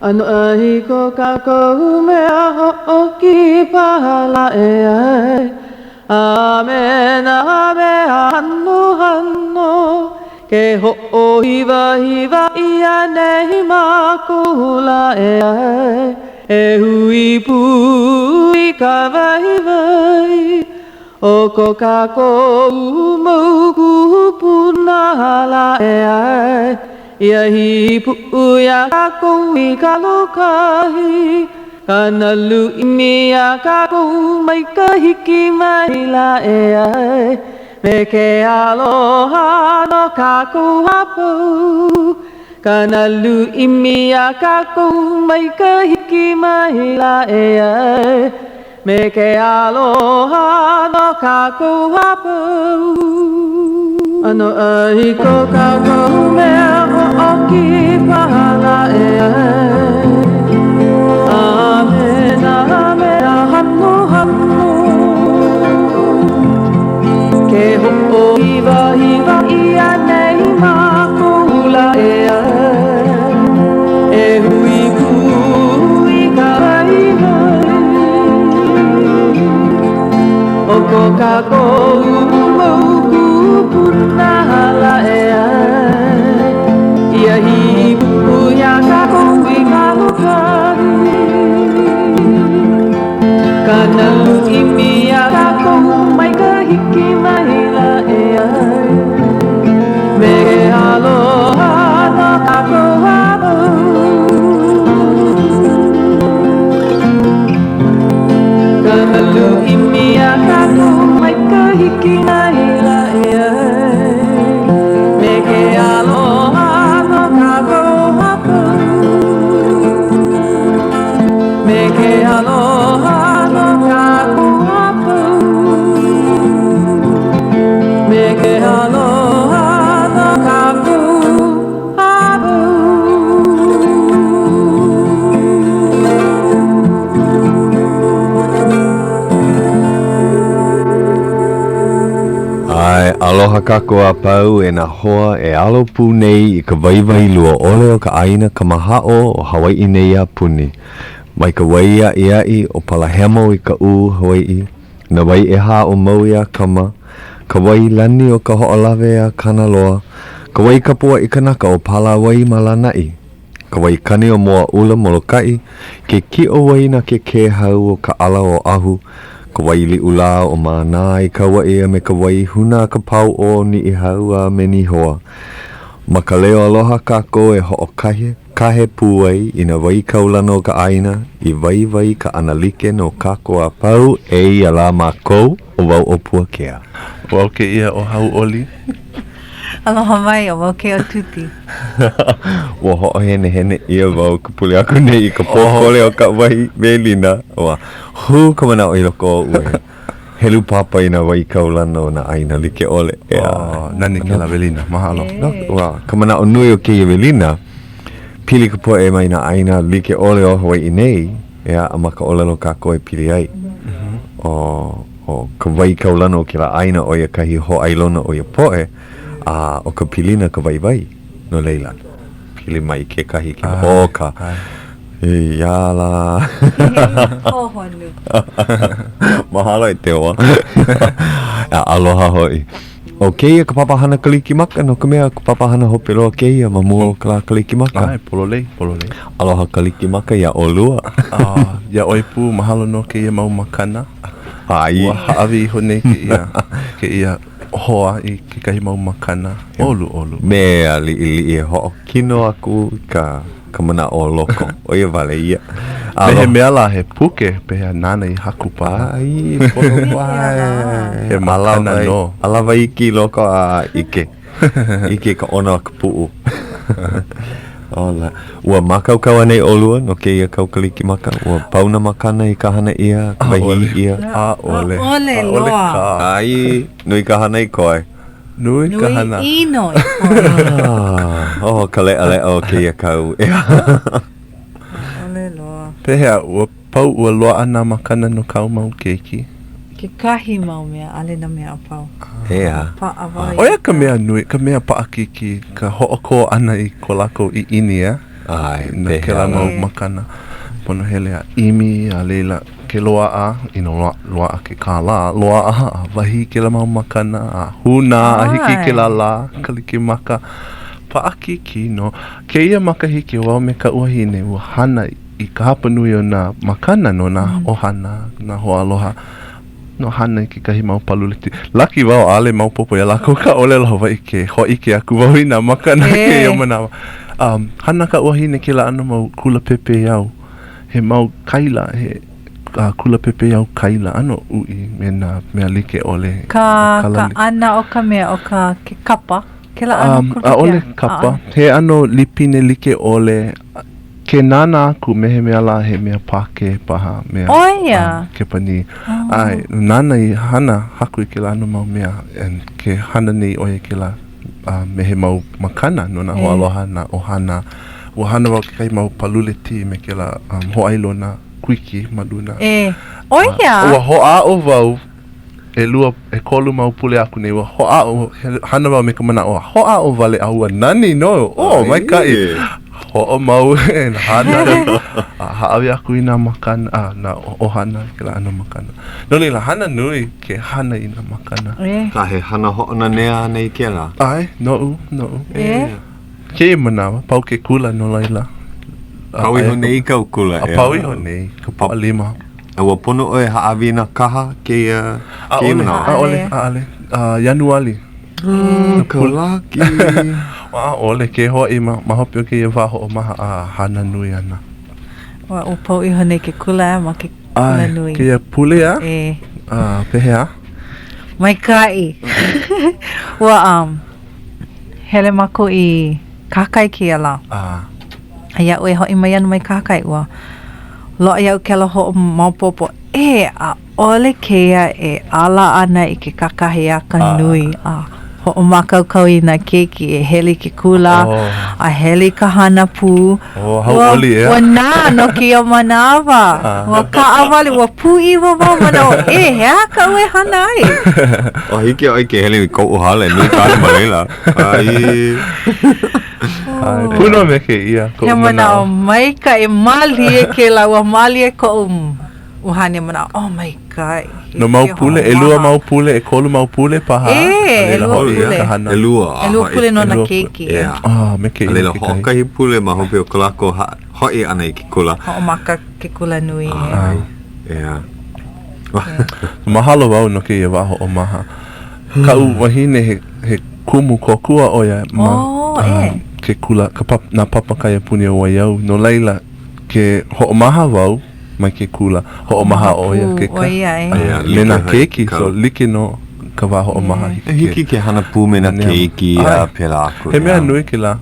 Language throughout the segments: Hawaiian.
ʻAnoʻai ko kākou mea hoʻokipa lā e ai, A me nā mea hanohano, Ke hoʻohiwahiwa ʻia nei mākou lā e ai, E hui pū i ka waiwai o ko kākou mau kūpuna lā e ai. Ia hīpuʻu iā kākou i ka lōkahi, Ka nalu ʻimi iā kākou mai ka hiki mai lā e ai, Me ke aloha no kākou a pau, Ka nalu ʻimi iā kākou mai ka hiki mai lā e ai, Me ke aloha no kākou a pau. ʻAnoʻai ko kākou mea hoʻokipa lā e ai, A me nā mea hanohano, Ke hoʻohiwahiwa ʻia nei mākou lā e ai, E hui pū i ka waiwai o ko kākou mau kūpuna lā e ai, Ia hīpuʻu iā kākou i ka lōkahi, Ka nalu ʻimi iā kākou mai ka hiki mai lā e ai, Me ke aloha no kākou a pau. Ka nalu ʻimi iā kākou mai ka hiki mai lā e ai, Me ke aloha no kākou a pau. Me ke aloha no kākou a pau. Me ke aloha no kākou a pau. ʻAe, aloha kākou a pau e nā hoa e alo pū nei i ka waiwai lua ʻole o ka ʻāina kamahaʻo o Hawaiʻi nei a puni. Mai ka wai aʻiaʻi o Palahemo i Kaʻū, Hawaiʻi, nā wai ʻehā o Maui a Kama, ka wai lani o Kahoʻolawe a Kanaloa, ka wai kapuaʻi kanaka o Pālāwai ma Lānaʻi, ka wai kani o Moaʻula, Molokaʻi, ke kiʻo wai na ke kēhau o Kaʻala Oʻahu, ka wai liʻulā o Mānā i Kauaʻi a me ka wai huna a ka pau o Niʻihau a me Nihoa. Ma ka leo aloha kākou e hoʻokahe kahe pū ai i nā wai kaulana o ka ʻāina i waiwai ka ʻana like no kākou a pau eia lā mākou ʻo wau ʻo Puakea. ʻO au kēia ʻo Hauʻoli. Aloha mai, ʻo wau kēia ʻo Tuti. Ua hoʻohenehene ʻia wau ke pule aku nei i ka pōkole o ka wahi welina. Ua hū ka manaʻo i loko oʻu e helu papa i nā wai kaulana o nā ʻāina like ʻole. ʻEā. Oh, nani kēlā welina. Mahalo. No, ua ka manaʻo nui o kēia welina, pili ka poʻe mai nā ʻāina like ʻole o Hawaiʻi nei, ʻeā, a ma ka ʻōlelo kākou e pili ai. ʻO, ʻo ka wai kaulana o kēlā ʻāina, ʻo ia kahi hōʻailona o ia poʻe, a ʻo ka pilina ka waiwai. No laila, pili mai kekahi ke ʻo ka Ia lā. Hohonu. Mahalo e Teoa. Aloha hoʻi. ʻO kēia ka papahana Kalikimaka, no ka mea, ka papahana hope loa kēia ma mua o ka lā Kalikimaka. ʻAe, pololei, pololei. Aloha Kalikimaka iā ʻolua. A, iā ʻoe pū, mahalo no kēia mau makana. ʻAe. Ua hāʻawi iho nei kēia, kēia hoa i kekahi mau makana ʻoluʻolu. Mea liʻiliʻi e hoʻokino aku i ka ka manaʻo o loko, ʻo ia wale ia. Me he mea lā he puke, pehea nāna i haku paha. ʻAe, pono paha. He makana nō. ʻAlawa iki i loko a ʻike. ʻIke ka ʻona o ka puʻu. Ola. Ua mākaukau anei ʻolua no kēia kau Kalikimaka? Ua pau nā makana i ka hana ʻia, ka wahī ʻia? ʻAʻole. ʻAʻole loa. ʻAʻole kā. ʻAe, nui ka hana i koe. Nui ka hana. Nui ʻino i koe. Oh, ka leʻaleʻa o kēia kau. ʻAʻole loa. Pehea, ua pau, ua loaʻa nā makana no kāu mau keiki? Kekahi mau mea, ʻaʻole nā mea a pau. ʻEā. Paʻa wau. ʻO ia ka mea nui, ka mea paʻakikī, ka hoʻokō ʻana i ko lākou ʻiʻini, ʻeā? ʻAe, No kēlā mau makana. Pono hele a ʻimi, a laila, ke loaʻa, you know, loaʻa ke kālā, loaʻa a wahī kēlā mau makana, a hūnā a hiki i kēlā lā, Kalikimaka. Paʻakikī nō. Kēia makahiki wau me kaʻu wahine, ua hana i ka hapanui o nā makana no nā ʻohana, nā hoaaloha, no hana i kekahi mau paluleti. Laki wau, ʻaʻole maopopo iā lākou ka ʻōlelo Hawaiʻi ke hōʻike aku wau i nā makana i kēia manawa. Um, hana kaʻu wahine kēlā ʻano mau kula pepeiao. He mau kaila, he uh, kula pepeiao kaila, ʻano uʻi me nā mea like ʻole. Ka, ka ʻana o ka mea, o ka ke kapa, kēlā ʻano um, kula ʻAʻole kapa. He ʻano lipine like ʻole. Ke nānā aku me he mea lā he mea Pākē paha, mea ʻO ia. Kepanī. ʻAe, nāna i hana, haku i kēlā ʻano mau mea, and ke hana nei ʻo ia kēlā me he mau makana no nā hoaaloha, nā ʻohana. Ua hana wau kekahi mau paluleti me kēlā hōʻailona kuiki ma luna. E, ʻo ia. Ua hoʻāʻo wau ʻelua, ʻekolu mau pule aku nei, ua hoʻāʻo, hana wau me ka manaʻo, hoʻāʻo wale a ua nani nō, oh, maikaʻi. Hoʻomau e hana, a hāʻawi aku i nā makana, a nā ʻohana i kēlā ʻano makana. No laila, hana nui ke hana i nā makana. A he hana hoʻonanea anei kēlā? ʻAe, noʻu, noʻu. E? Kēia manawa, pau ke kula no laila. Pau iho nei kāu kula, ʻeā? A pau iho nei, ka Pōʻalima. A ua pono ʻoe hāʻawi i nā kaha kēia, kēia manawa? ʻAʻole, ʻaʻole, ʻaʻole. Ianuali. Ka laki. ʻAʻole, ke hoʻi ma, ma hope o kēia wā hoʻomaha a hana nui ana. Ua, ua pau iho nei ke kula ma ke kula nui. ʻAe, kēia pule a? E. A, pehea? Maikaʻi. Ua, um, hele mākou i kahakai kēia lā. A. A iaʻu e hoʻi mai ana mai kahakai, ua loaʻa iaʻu kēlā hoʻomaopopo, ē, ʻaʻole kēia e ala ana i ke kakahiaka nui a hoʻomākaukau i nā keiki e hele i ke kula a hele i ka hana pū. Oh, hauʻoli, ʻeā? Ua nā no kēia manawa. Ua kaʻawale, ua pūʻiwa wau manaʻo, ē, he aha kaʻu e hana ai? O, hiki iā ʻoe ke hele i koʻu hale, nui ka hale ma laila. ʻAi. ʻAe, puna me kēia koʻu He manaʻo. manaʻo maikaʻi, mālie kēlā, ua mālie koʻu ʻuhane manaʻo, oh maikaʻi. No mau pule, ʻelua mau pule, ʻekolu mau pule paha. E, A laila ʻelua hoʻi pule. ka hana. ʻElua. a ʻElua hoʻi. pule no nā ʻElua pule. keiki. ʻEā. Ah, me kēia A laila, kekahi. hoʻokahi pule ma hope o ko lākou hoʻi ʻana i ke kula. Hoʻomaka ke kula nui. ʻAe, ʻeā. Mahalo wau no kēia wā hoʻomaha. Kaʻu wahine he, he kumu kōkua ʻo ia ma Oh, e. ke kula, ka papa, nā papa kaiapuni o Waiau. No laila, ke hoʻomaha wau mai ke kula, hoʻomaha ʻo ia pū kekahi. ʻo ia, e. Aia, Me nā like keiki, ka- so like nō ka wā hoʻomaha. E Hiki hiki ke hana pū me nā Nea. keiki a pēlā aku. He mea ʻeā. nui kēlā.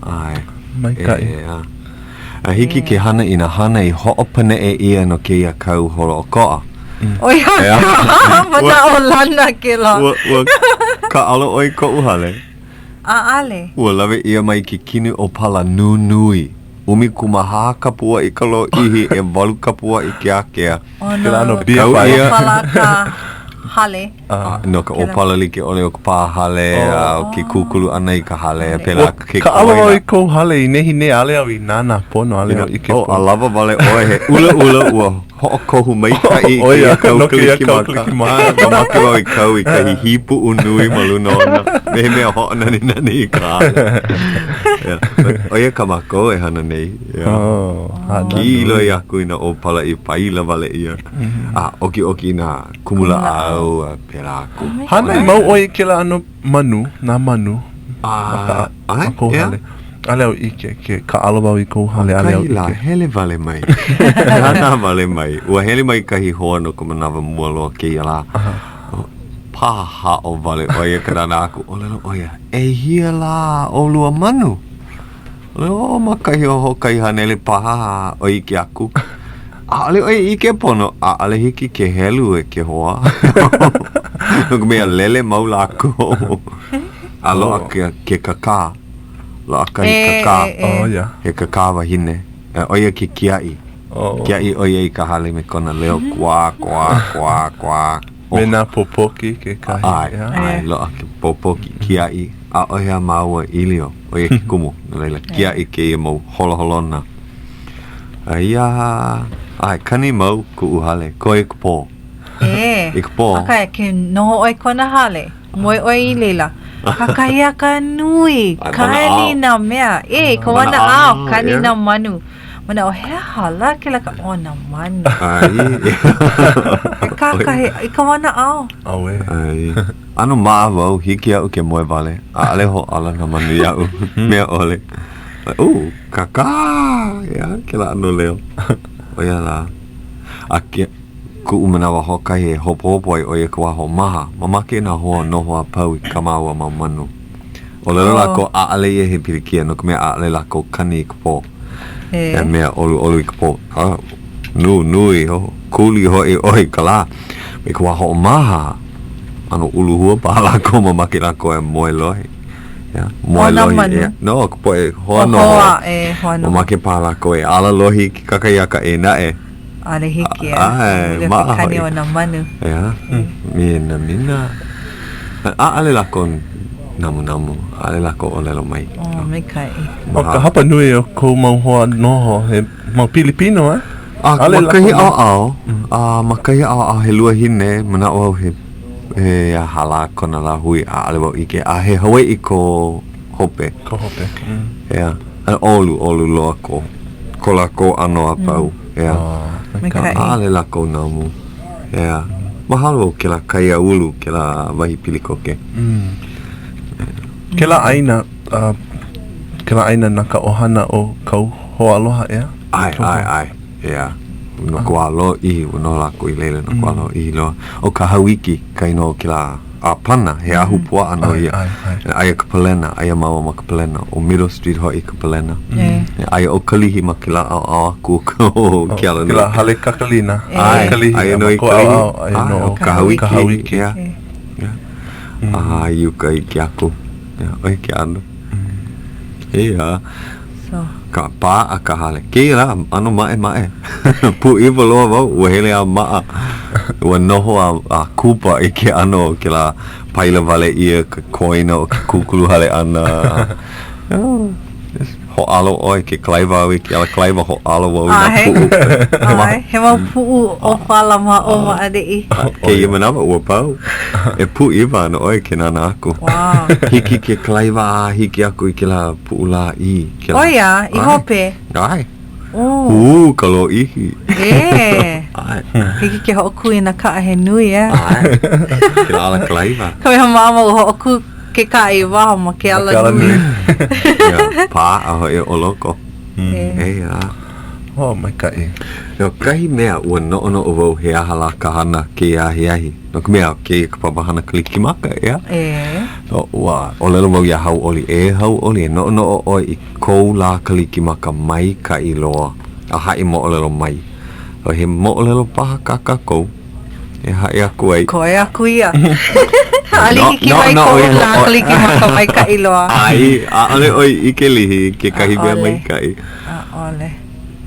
ʻAe. Maikaʻi. ʻEā. A hiki ke hana i nā hana i hoʻopaneʻe ʻia no kēia kau holoʻokoʻa. ʻO ia ka manaʻolana kēlā. Ua, ua kāʻalo ʻoe i koʻu hale? ʻAʻole. Ua lawe ʻia mai ke kini ʻōpala nunui, 14 kapuaʻi ka lōʻihi, ʻewalu kapuaʻi ke ākea. ʻO Kēlā no ʻano beer Kau fire. ʻia. ʻōpala ka hale. No ka ʻōpala like ʻole o ka pā hale a o ke kūkulu ʻana i ka hale, pēlā Ua ke kāʻalo wau koena. i kou hale i nehinei, ʻaʻole au i nānā pono, ʻaʻole au ʻike Oh, pono. a lawa wale ʻoe he ʻulaʻula ua hoʻokohu maikaʻi i ʻO ia, kēia kau no kēia kau Kalikimaka. Kalikimaka. Mamake wau i kau i kahi hīpuʻu nui ma luna ona, me he mea hoʻonaninani i ka hale. Yeah. ʻO ia kā mākou e hana nei. Yeah. Oh, hana nui. Kīloi aku i nā ʻōpala i paila wale ʻia. A ʻokiʻoki i nā kumulāʻau a pēlā aku. Hānai mau ʻoe i kēlā ʻano manu, nā manu ma ka, ma kou hale. ʻAʻole au ʻike, ke kāʻalo wau i kou hale, ʻaʻole au Kahi lā, ʻike. hele wale mai. Nānā wale mai. Ua hele mai kahi hoa no ka manawa mua loa kēia lā. Pāhaʻo wale ʻo ia ka nānā aku, ʻōlelo ʻo ia, ʻEhia lā ʻolua manu? ʻŌlelo, ma kahi o hoʻokahi haneli paha a ʻoi ʻike aku. ʻAʻole ʻoe ʻike pono, ʻaʻole hiki ke helu e ke hoa. No ka mea, lele mau lākou. A loaʻa ke, ke kakā. Loaʻa kahi kakā. Oh, yeah. He kakā wahine. ʻO ia ke kiaʻi. Oh. Kiaʻi ʻo ia i ka hale me kona leo kuā, kuā, kuā, kuā. Me nā pōpoki kekahi. ʻAe, ʻae, loaʻa ke pōpoki kiaʻi. ʻaʻohe a māua ʻīlio, ʻo ia ke kumu. No laila, kiaʻi kēia mau holoholona. Aia, ʻae, kani mau kuʻu hale, koe i ka pō. E. I ka pō. Akā, ke noho ʻoe kona hale, moe ʻoe i laila. Kakahiaka nui, kani nā mea. E, ka wanaʻao, kani nā manu. Manaʻo, he aha lā kēlā ka, oh, nā manu. ʻAe. Kakahi, i ka wanaʻao. ʻAuē. ʻAe. ʻAno maʻa wau, hiki iaʻu ke moe wale. ʻAʻole hōʻala nā manu iaʻu, mea ʻole. Uh, kakā! ʻEā, kēlā ʻano leo. ʻO ia lā. A ke, kuʻu manawa hoʻokahi e hopohopo ai ʻo ia ka wā hoʻomaha. Mamake nā hoa noho a pau i kā māua mau manu. ʻŌlelo oh. lākou, ʻaʻole ia he pilikia, no ka mea, ʻaʻole lākou kani i ka pō. He mea ʻoluʻolu i ka pō. Ah, nu, nui, oh, kuli hoʻi ʻoe i ka lā. I ka wā hoʻomaha, ʻano uluhua paha lākou, mamake lākou e moe lohi. Yeah, moe lohi. Yeah. No, ka poʻe hoa noho. Hoa, e, hoa noho. Mamake paha lākou e ala lohi ke kakahiaka ʻē naʻe. ʻAʻole hiki, ʻae. ʻAe, maʻa hoʻi. Kani o nā manu. ʻEā, mina, mina. ʻAʻole lākou namunamu, ʻaʻole lākou ʻōlelo mai. Oh, maikaʻi. ʻO ka hapa nui o kou mau hoa noho, he mau Pilipino, a? A, ma kahi ʻaoʻao, a ma kahi ʻaoʻao he luahine, manaʻo au he, he aha lā kona lāhui, ʻaʻole wau ʻike, a he Hawaiʻi ko hope. Ko hope. ʻEā, a ʻoluʻolu loa ko, ko lākou ʻano a pau. ʻEā. Maikaʻi. ʻAʻole lākou namu. ʻEā. Mahalo wau kēlā kaiāulu, kēlā wahi pili koke. Kēlā ʻāina, uh, kēlā ʻāina na ka ʻohana o kāu hoaaloha, ʻeā? ʻAe, ʻae, ʻae. ʻEā. No ka wā lōʻihi, ua noho lākou i laila no ka wā lōʻihi loa. ʻO Kahauiki ka inoa o kēlā ʻāpana, he ahupuaʻa nō ia. ʻAe, ʻae, ʻae. Aia ka palena, aia māua ma ka palena. ʻO Middle Street hoʻi ka palena. Aia ʻo Kalihi ma kēlā ʻaoʻao aku o ke alanui. Kēlā hale kakalina. ʻAe, Kalihi, aia a nō ma i kou Kalihi. ʻaoʻao, aia nō ʻo Kahauiki. Kahauiki. ʻEā. ʻEā. A i uka iki aku. ʻEā, ʻo ia ke ʻano. ʻEā. So. Ka paʻa ka hale. Kēia lā, ʻano maʻemaʻe. Pūʻiwa loa wau, ua hele a maʻa. Ua noho a, a kupa i ke ʻano o kēlā paila wale ʻia ka koina o ke kūkulu hale ʻana. Oh, hōʻalo ʻoe ke kalaiwa au i ke ala kalaiwa hōʻalo wau i nā puʻu. ʻAe, he mau puʻu ʻōpala ma ʻō ma ʻaneʻi. Kēia manawa ua pau. E pūʻiwa ana ʻoe ke nānā aku. Wow. Hiki ke kalaiwa a hiki aku i kēlā puʻu lāʻī. ʻO ia, i hope. ʻAe. Oh. Hū ka lōʻihi. E. ʻAe. Hiki ke hoʻokū i nā kaʻa he nui, ʻeā? ʻAe. Kēlā ala kalaiwa. Ka mea maʻamau ua hoʻokū ke kaʻa i waho ma ke alanui. Ia, paʻa hoʻi ʻo loko. ʻEā. Oh, maikaʻi. No kahi mea ua noʻonoʻo wau he aha lā ka hana kēia ahiahi, no ka mea, kēia ka papahana Kalikimaka, ʻeā? E. No, ua ʻōlelo wau iā Hauʻoli, e Hauʻoli, e noʻonoʻo ʻoe i kou lā Kalikimaka maikaʻi loa a haʻi moʻolelo mai. A he moʻolelo paha kā kākou e haʻi aku ai. Koe aku ia. ʻAʻole hiki mai koʻu lā Kalikimaka maikaʻi loa. ʻAe, ʻaʻole ʻoe ʻike lihi i kekahi mea maikaʻi. ʻAʻole.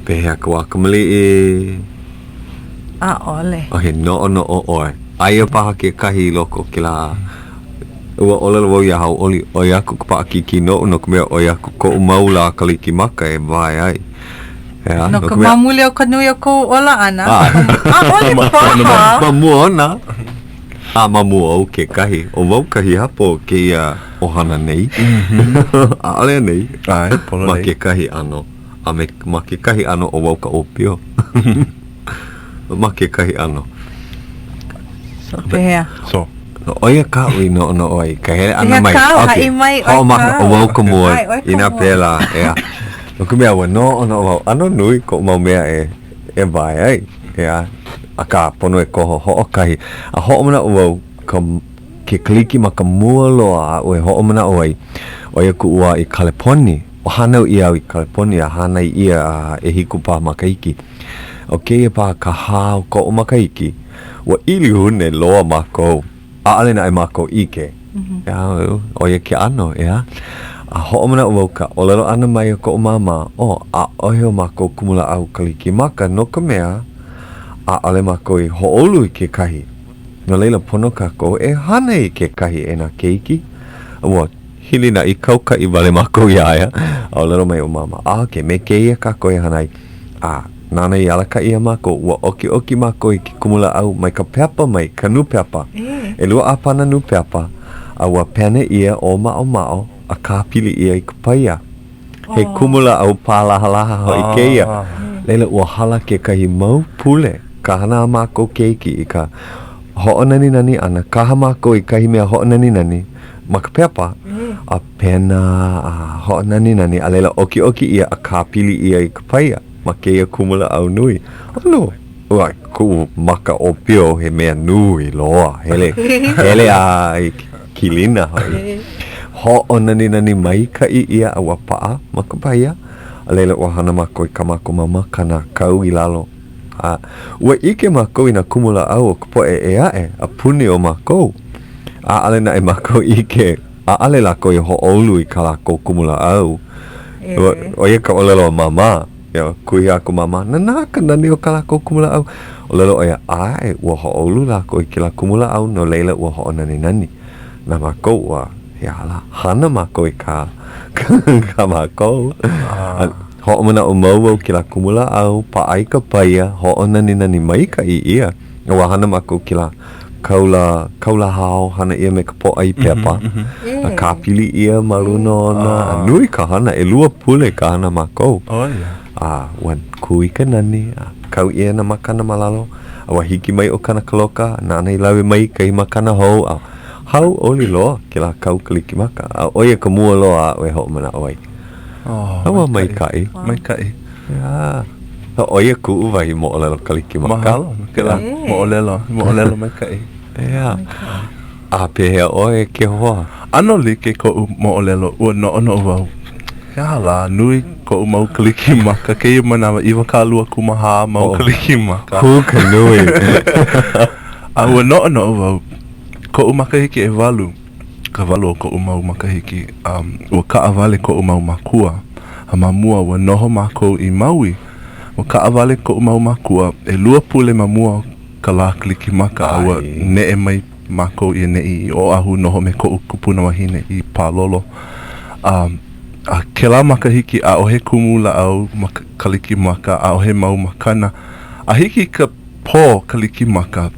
Pehea ka wā kamaliʻi? ʻAʻole. O he noʻonoʻo ʻoe. Aia paha kekahi i loko o kēlā. Ua ʻōlelo wau iā Hauʻoli, ʻoi aku ka paʻakikī noʻu no ka mea ʻoi aku koʻu mau lā Kalikimaka e wae ai. ʻEā, no ka ma muli o ka nui o kou ola ʻana. ʻAʻole paha. Ma mua ona. A ma mua ou kekahi. ʻO wau ka hiapo o kēia ʻohana nei. ʻAʻole anei? ʻAe, pololei. Ma kekahi ʻano. A me ma kekahi ʻano ʻo wau ka ʻōpio. Ma kekahi ʻano. So, pehea? So. ʻO ia kaʻu i noʻonoʻo ai, ka hele ʻana mai. Pehea kāu, haʻi mai ʻoe Hoʻomaka, kāu. ʻo wau ka mua, ʻAe, ʻoe ka inā mua. pēlā, ʻeā. No ka mea, ua noʻonoʻo wau, ʻano nui koʻu mau mea e, e wae ai, ʻeā. Akā, pono e koho hoʻokahi. A hoʻomanaʻo wau, ka, ke Kalikimaka mua loa aʻu e hoʻomanaʻo ai, ʻo ia kuʻu wā i Kaleponi. Ua hānau ʻia au i Kaleponi a hānai ʻia a ʻehiku paha makahiki. ʻO kēia paha ka hā o koʻu makahiki, ua ʻilihune loa mākou. ʻAʻole naʻe mākou ʻike. ʻEā, ʻo ia ke ʻano, ʻeā. A hoʻomanaʻo wau ka ʻōlelo ʻana mai o koʻu māmā, oh, ʻaʻohe o mākou kumulāʻau Kalikimaka no ka mea, ʻaʻole mākou i hoʻoulu i kekahi. No laila, pono kākou e hana i kekahi e nā keiki. Ua. Hilinaʻi, kaukaʻi wale mākou iā ia. A ʻōlelo mai ʻo Māmā, A, okay, me kēia kākou e hana ai. A, nāna i alakaʻi iā mākou, ua ʻokiʻoki mākou i ke kumulāʻau mai ka pepa mai, ka nūpepa. ʻElua ʻāpana nūpepa, a ua pena ʻia ʻōmaʻomaʻo a kāpili ʻia i ka paia. He kumulāʻau pālahalaha hoʻi kēia. Laila, ua hala kekahi mau pule ka hana a mākou keiki i ka hoʻonaninani ʻana, kaha mākou i kahi mea hoʻonaninani ma ka pepa, a pena a hoʻonaninani, a laila ʻokiʻoki ʻia a kāpili ʻia i ka paia ma kēia kumulāʻau nui. ʻAno, ua kuʻu maka ʻōpio he mea nui loa, hele, hele a i ke kilina hoʻi. Hoʻonaninani maikaʻi ʻia a ua paʻa ma ka paia, a laila ua hana mākou i kā mākou mau makana kau i lalo. A ua ʻike mākou i nā kumulāʻau o ka poʻe ʻē aʻe a puni o mākou. ʻAʻole naʻe mākou ʻike, ʻaʻole lākou i hoʻoulu i kā lākou kumulāʻau. ʻO ia ka ʻōlelo a Māmā. Ia, kuhi aku Māmā, Nānā ka nani o kā lākou kumulāʻau. ʻŌlelo ʻo ia, ʻAe, ua hoʻoulu lākou i kēlā kumulāʻau, no laila ua hoʻonaninani. Na mākou, ua, he aha lā, hana mākou i kā, kā mākou. A hoʻomanaʻo mau wau kēlā kumulāʻau, paʻa i ka paia, hoʻonaninani maikaʻi ʻia. Ua hana mākou kēlā kaula, kaula hao, hana ʻia me ka pōʻai pepa. A kāpili ʻia ma luna ona. A nui ka hana, ʻelua pule ka hana mākou. A ua kū i ka nani, a kau ʻia nā makana ma lalo. A ua hiki mai ʻo Kanakaloka, nāna i lawe mai kahi makana hou, a hauʻoli loa kēlā kau Kalikimaka. A ʻo ia ka mua loa aʻu e hoʻomanaʻo ai. Oh, A ua maikaʻi. Maikaʻi. Yeah. ʻO ia kuʻu wahi moʻolelo Kalikimaka. Mahalo no kēlā moʻolelo, moʻolelo maikaʻi. Yeah. A pehea ʻoe e ke hoa? ʻAno like koʻu moʻolelo, ua noʻonoʻo wau, he aha lā, nui koʻu mau Kalikimaka, kēia manawa 24 kūmāhā mau Kalikimaka. Hū ka nui. A ua noʻonoʻo wau, koʻu makahiki ʻewalu, ka walu o koʻu mau makahiki, um, ua kaʻawale koʻu mau mākua. A ma mua, ua noho mākou i Maui. Ua kaʻawale koʻu mau mākua ʻelua pule ma mua o ka lā Kalikimaka, a ua neʻe mai mākou i ʻaneʻi i Oʻahu noho me koʻu kupuna wahine i Pālolo. A, a kēlā makahiki, ʻaʻohe kumu lāʻau ma Kalikimaka, ʻaʻohe mau makana. A hiki i ka pō Kalikimaka,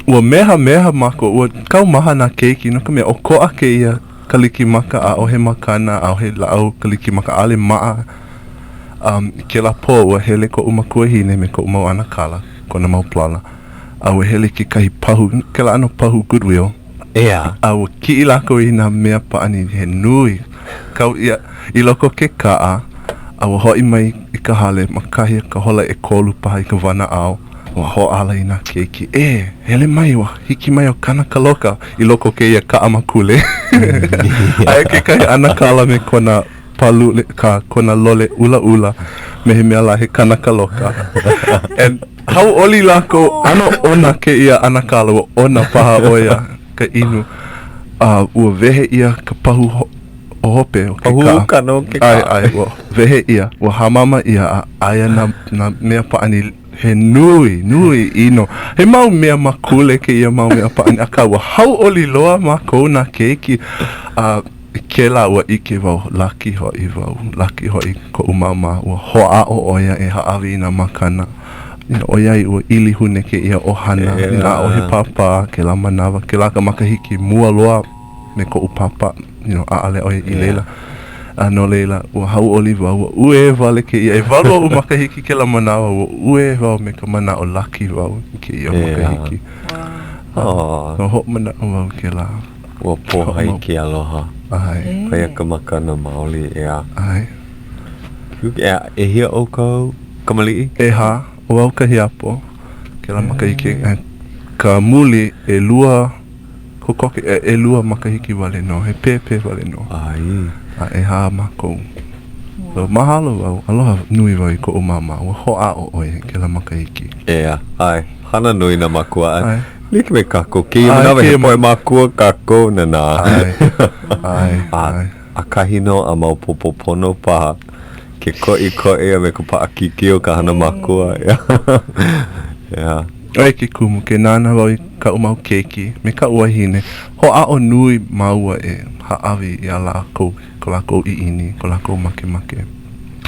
ua mehameha mākou, ua kaumaha nā keiki, no ka mea, ʻokoʻa kēia Kalikimaka, ʻaʻohe makana, ʻaʻohe lāʻau Kalikimaka, ʻaʻole maʻa. Um, i kēlā pō, ua hele koʻu makuahine me koʻu mau ʻanakala, kona mau palala, a ua hele i kekahi pahu, kēlā ʻano pahu Goodwill. ʻEā. A ua kiʻi lākou i nā mea pāʻani he nui, kau ʻia i loko o ke kaʻa, a ua hoʻi mai i ka hale ma kahi o ka hola ʻekolu paha i ka wanaʻao. Ua hoʻāla i nā keiki, E, hele mai, ua hiki mai ʻo Kanakaloka i loko o kēia kaʻa makule. Aia kekahi ʻanakala me kona pālule, ka, kona lole ʻulaʻula me he mea lā he Kanakaloka. And hauʻoli lākou, ʻano ʻona kēia ʻanakala, ua ʻona paha ʻo ia ka inu. A ua wehe ʻia ka pahu ho o hope o ke Pahu kaʻa. ukana o ke kaʻa. ʻAe, ʻae, ua wehe ʻia, ua hāmama ʻia, a aia nā, nā mea pāʻani He nui, nui ʻino. He mau mea makule kēia mau mea pāʻani, akā ua hauʻoli loa mākou nā keiki. A i kēlā ua ʻike wau, laki hoʻi wau, laki hoʻi koʻu māmā, ua hoʻāʻo ʻo ia e hāʻawi i nā makana. You know, ʻoiai ua ʻilihune kēia ʻohana, you know, ʻaʻohe pāpā kēlā manawa, kēlā ka makahiki mua loa me koʻu pāpā, you know, ʻaʻale ʻo ia i laila. A no laila, ua hauʻoli wau, ua uē wale kēia. ʻEwalu oʻu makahiki kēlā manawa, ua uē wau me ka manaʻo laki wau i kēia makahiki. Aww. Ua hoʻomanaʻo wau kēlā. Ua pōhai ke aloha. ʻAe. ʻO ia ka makana maoli, ʻeā. ʻAe. ʻEā, ʻehia ʻoukou kamaliʻi? ʻEhā, ʻo au ka hiapo, kēlā makahiki. Ka muli, ʻelua. Kokoke, ʻelua makahiki wale nō, he pēpē wale nō. ʻAe. A ʻehā mākou. So, mahalo wau, aloha nui wau i koʻu māmā, ua hoʻāʻo ʻo ia i kēlā makahiki. ʻEā, ʻae, hana nui nā mākua, ʻae. ʻAe. Like me kākou, kēia manawa he poʻe mākua kākou nānā. ʻAe, ʻae, ʻae. ʻAkahi nō a maopopo pono paha ke koʻikoʻi a me ka paʻakikī o ka hana mākua, ʻeā. ʻEā. ʻO ia ke kumu, ke nānā wau i kaʻu mau keiki me kaʻu wahine, hoʻāʻo nui māua e hāʻawi iā lākou ko lākou ʻiʻini, ko lākou makemake,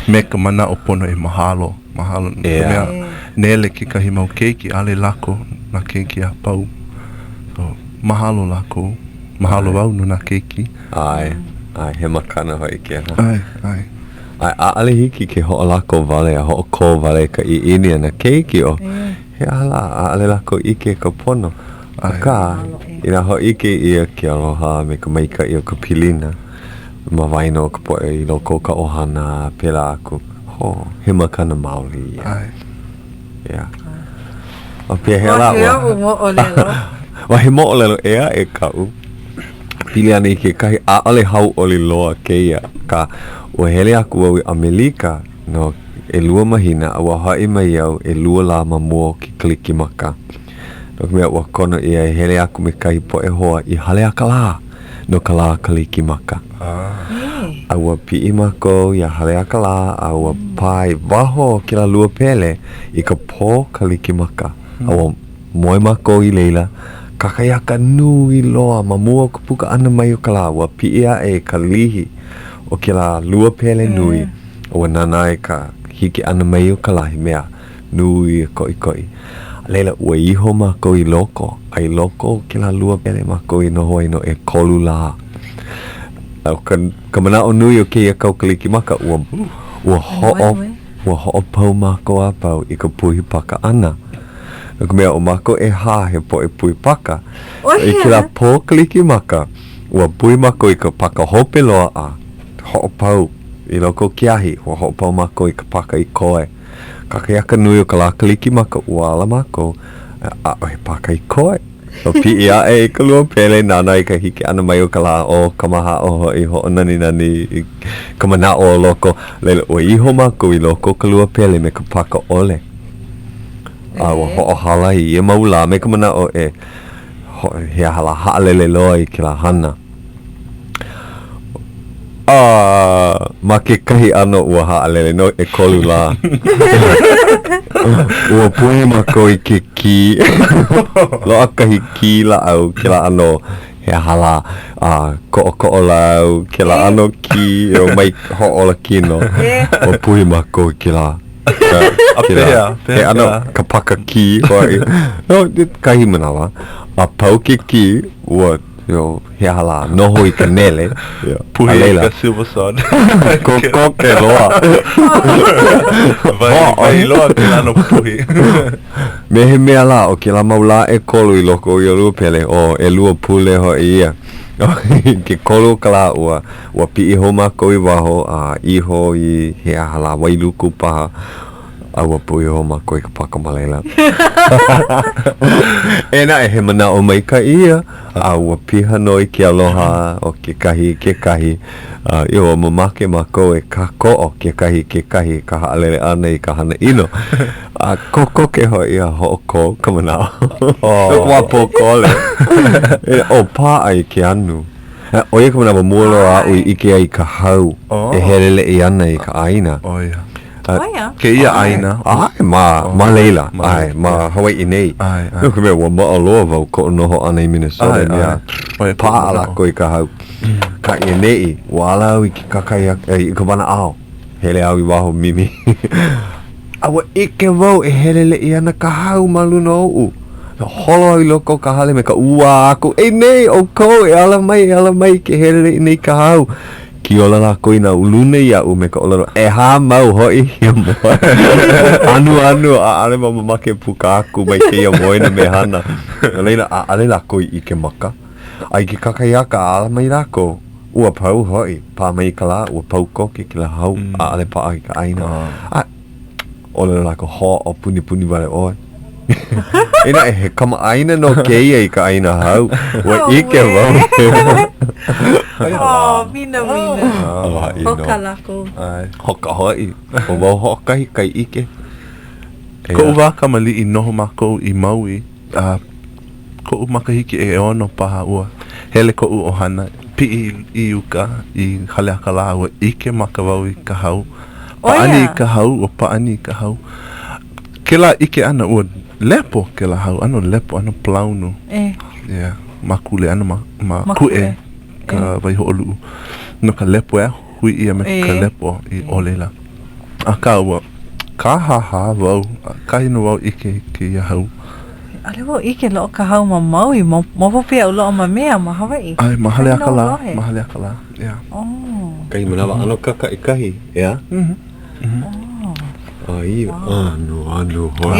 me ka manaʻo pono e mahalo, mahalo no ka mea, nele kekahi mau keiki, ʻaʻole lako nā keiki a pau. So, mahalo lākou, mahalo wau no nā keiki. ʻAe, ʻae, he makana hoʻi kēlā. ʻAe, ʻae. ʻAe, ʻaʻole hiki ke hoʻolako wale a hoʻokō wale i ka ʻiʻini a nā keiki ʻo he aha lā, ʻaʻole lākou ʻike i ka pono. Akā, inā hōʻike ʻia ke aloha a me ka maikaʻi o ka pilina ma waena o ka poʻe i loko o ka ʻohana a pēlā aku, hō, he makana maoli ia. ʻAe. Yeah. A pehea lā ua? Wahi aʻu moʻolelo. Ua he moʻolelo ʻē aʻe kaʻu. Pili ana i kekahi, ʻaʻole hauʻoli loa kēia, akā, ua hele aku au i ʻAmelika no ʻelua mahina a ua hoʻi mai au ʻelua lā ma mua o ke Kalikimaka. No ka mea, ua kono ʻia e hele aku me kahi poʻe hoa i Haleakalā no ka lā Kalikimaka. A ua piʻi mākou iā Haleakalā a ua pā i waho o kēlā lua pele i ka pō Kalikimaka. A ua moe mākou i laila, kakahiaka nui loa ma mua o ka puka ʻana mai o ka lā, ua piʻi aʻe ka lihi o kēlā lua pele nui, a ua nānā i ka hiki ʻana mai o ka lā, he mea nui a koʻikoʻi. A laila, ua iho mākou i loko, a i loko o kēlā lua pele mākou i noho ai no ʻekolu lā. A ʻo ka, ka manaʻo nui o kēia kau Kalikimaka, ua, ua hoʻo, ua hoʻopau mākou a pau i ka puhi paka ʻana. No ka mea, ʻo mākou ʻehā he poʻe puhi paka. I kēlā pō Kalikimaka, ua puhi mākou i ka paka hope loa a hoʻopau i loko o ke ahi, ua hoʻopau mākou i ka paka i koe. Kakahiaka nui o ka lā Kalikimaka, ua ala mākou, ʻaʻohe paka i koe. Ua piʻi aʻe i ka lua pele, nānā i ka hiki ʻana mai o ka lā, ʻo kamahaʻo hoʻi, hoʻonaninani i ka manaʻo o loko. Laila, ua iho mākou i loko o ka lua pele me ka paka ʻole. A ua hoʻohala i ia mau lā me ka manaʻo e he aha lā, haʻalele loa i kēlā hana. A ma kekahi ʻano ua haʻalele no ʻekolu lā. Ua puhi mākou i ke kī. Loaʻa kahi kī lāʻau kēlā ʻano he aha lā, a koʻokoʻolau, kēlā ʻano kī e mai hoʻōla kino. Ua puhi mākou i kēlā. A pehea? He ʻano ka paka kī hoʻi. No, kahi manawa. A pau ke kī, ua he aha lā, noho i ka nele. Puhi i ka silver sod. Kokoke loa. Wai loa kēlā ʻano puhi. Me he mea lā, ʻo kēlā mau lā ʻekolu i loko o ia lua pele, ʻo ʻelua pule hoʻi ia. I ke kolu o ka lā, ua, ua piʻi hou mākou i waho, a iho i he aha lā, Wailuku paha. A ua puhi hou mākou i ka paka ma laila. Eia naʻe, he manaʻo maikaʻi ia, a ua piha nō i ke aloha o kekahi i kekahi. A ʻio, ua mamake mākou e kākoʻo kekahi i kekahi i ka haʻalele ʻana i ka hana ʻino. A kokoke hoʻi a hoʻokō ka manaʻo. Oh. Wā pōkole. ʻO paʻa i ke anu. ʻO ia ka manawa mua loa aʻu i ʻike ai i ka hau e heleleʻi ana i ka ʻāina. ʻO ia. ʻO ia? Kēia ʻāina. ʻAe, ma, ma laila, ʻae, ma Hawaiʻi nei. ʻAe, ʻae. No ka mea, ua maʻa loa wau koʻu noho ʻana i Minnesota, mea, paʻa lākou i ka hau. Akā i ʻaneʻi, ua ala au i ke kakahiaka, i ka wanaʻao, hele au i waho mimi. A ua ʻike wau e heleleʻi ana ka hau ma luna oʻu. Holo au i loko o ka hale me ka ʻuā aku, E nei ʻoukou, e ala mai, e ala mai, ke heleleʻi nei ka hau. Kiola lākou i nā uluna iaʻu me ka ʻōlelo, E hāmau hoʻi ia moe. Anuanu, ʻaʻole wau mamake e puka aku mai kēia moena mehana. No laila, ʻaʻole lākou i ʻike maka. A i ke kakahiaka, a ala mai lākou, ua pau hoʻi. Pā mai ka lā, ua pau koke kēlā hau, ʻaʻole paʻa i ka ʻāina. A ʻōlelo lākou, Hoʻopunipuni wale ʻoe. Inā he kamaʻāina nō kēia i ka ʻāina hau, ua ʻike wau. Oh, minamina. Aloha ʻino. Hoka lākou. Hoka hoʻi. ʻO wau hoʻokahi kai ʻike. Koʻu wā kamaliʻi noho mākou i Maui, a koʻu makahiki ʻeono paha ua hele koʻu ʻohana piʻi i uka i Haleakalā ua ʻike maka wau i ka hau. Pāʻani i ka hau, ua pāʻani i ka hau. Kēlā ʻike ʻana, ua lepo kēlā hau, ʻano lepo, ʻano palaunu. E. Yeah, makule, ʻano ma, ma, makuʻe ka e. waihoʻoluʻu. No ka lepo e hui ʻia me e. ka lepo i ʻole la. Akā, ua kāhāhā wau, ʻakahi nō wau ʻike i kēia hau. ʻAʻole wau ʻike loaʻa ka hau ma Maui, maopopo iaʻu loaʻa ma mea ma Hawaiʻi. ʻAe, ma Haleakalā, ma Haleakalā, yeah. Oh. Kahi manawa ʻano kakaʻikahi, ʻeā? Mm-hmm. Oh. ʻAi, ʻano, ʻano hou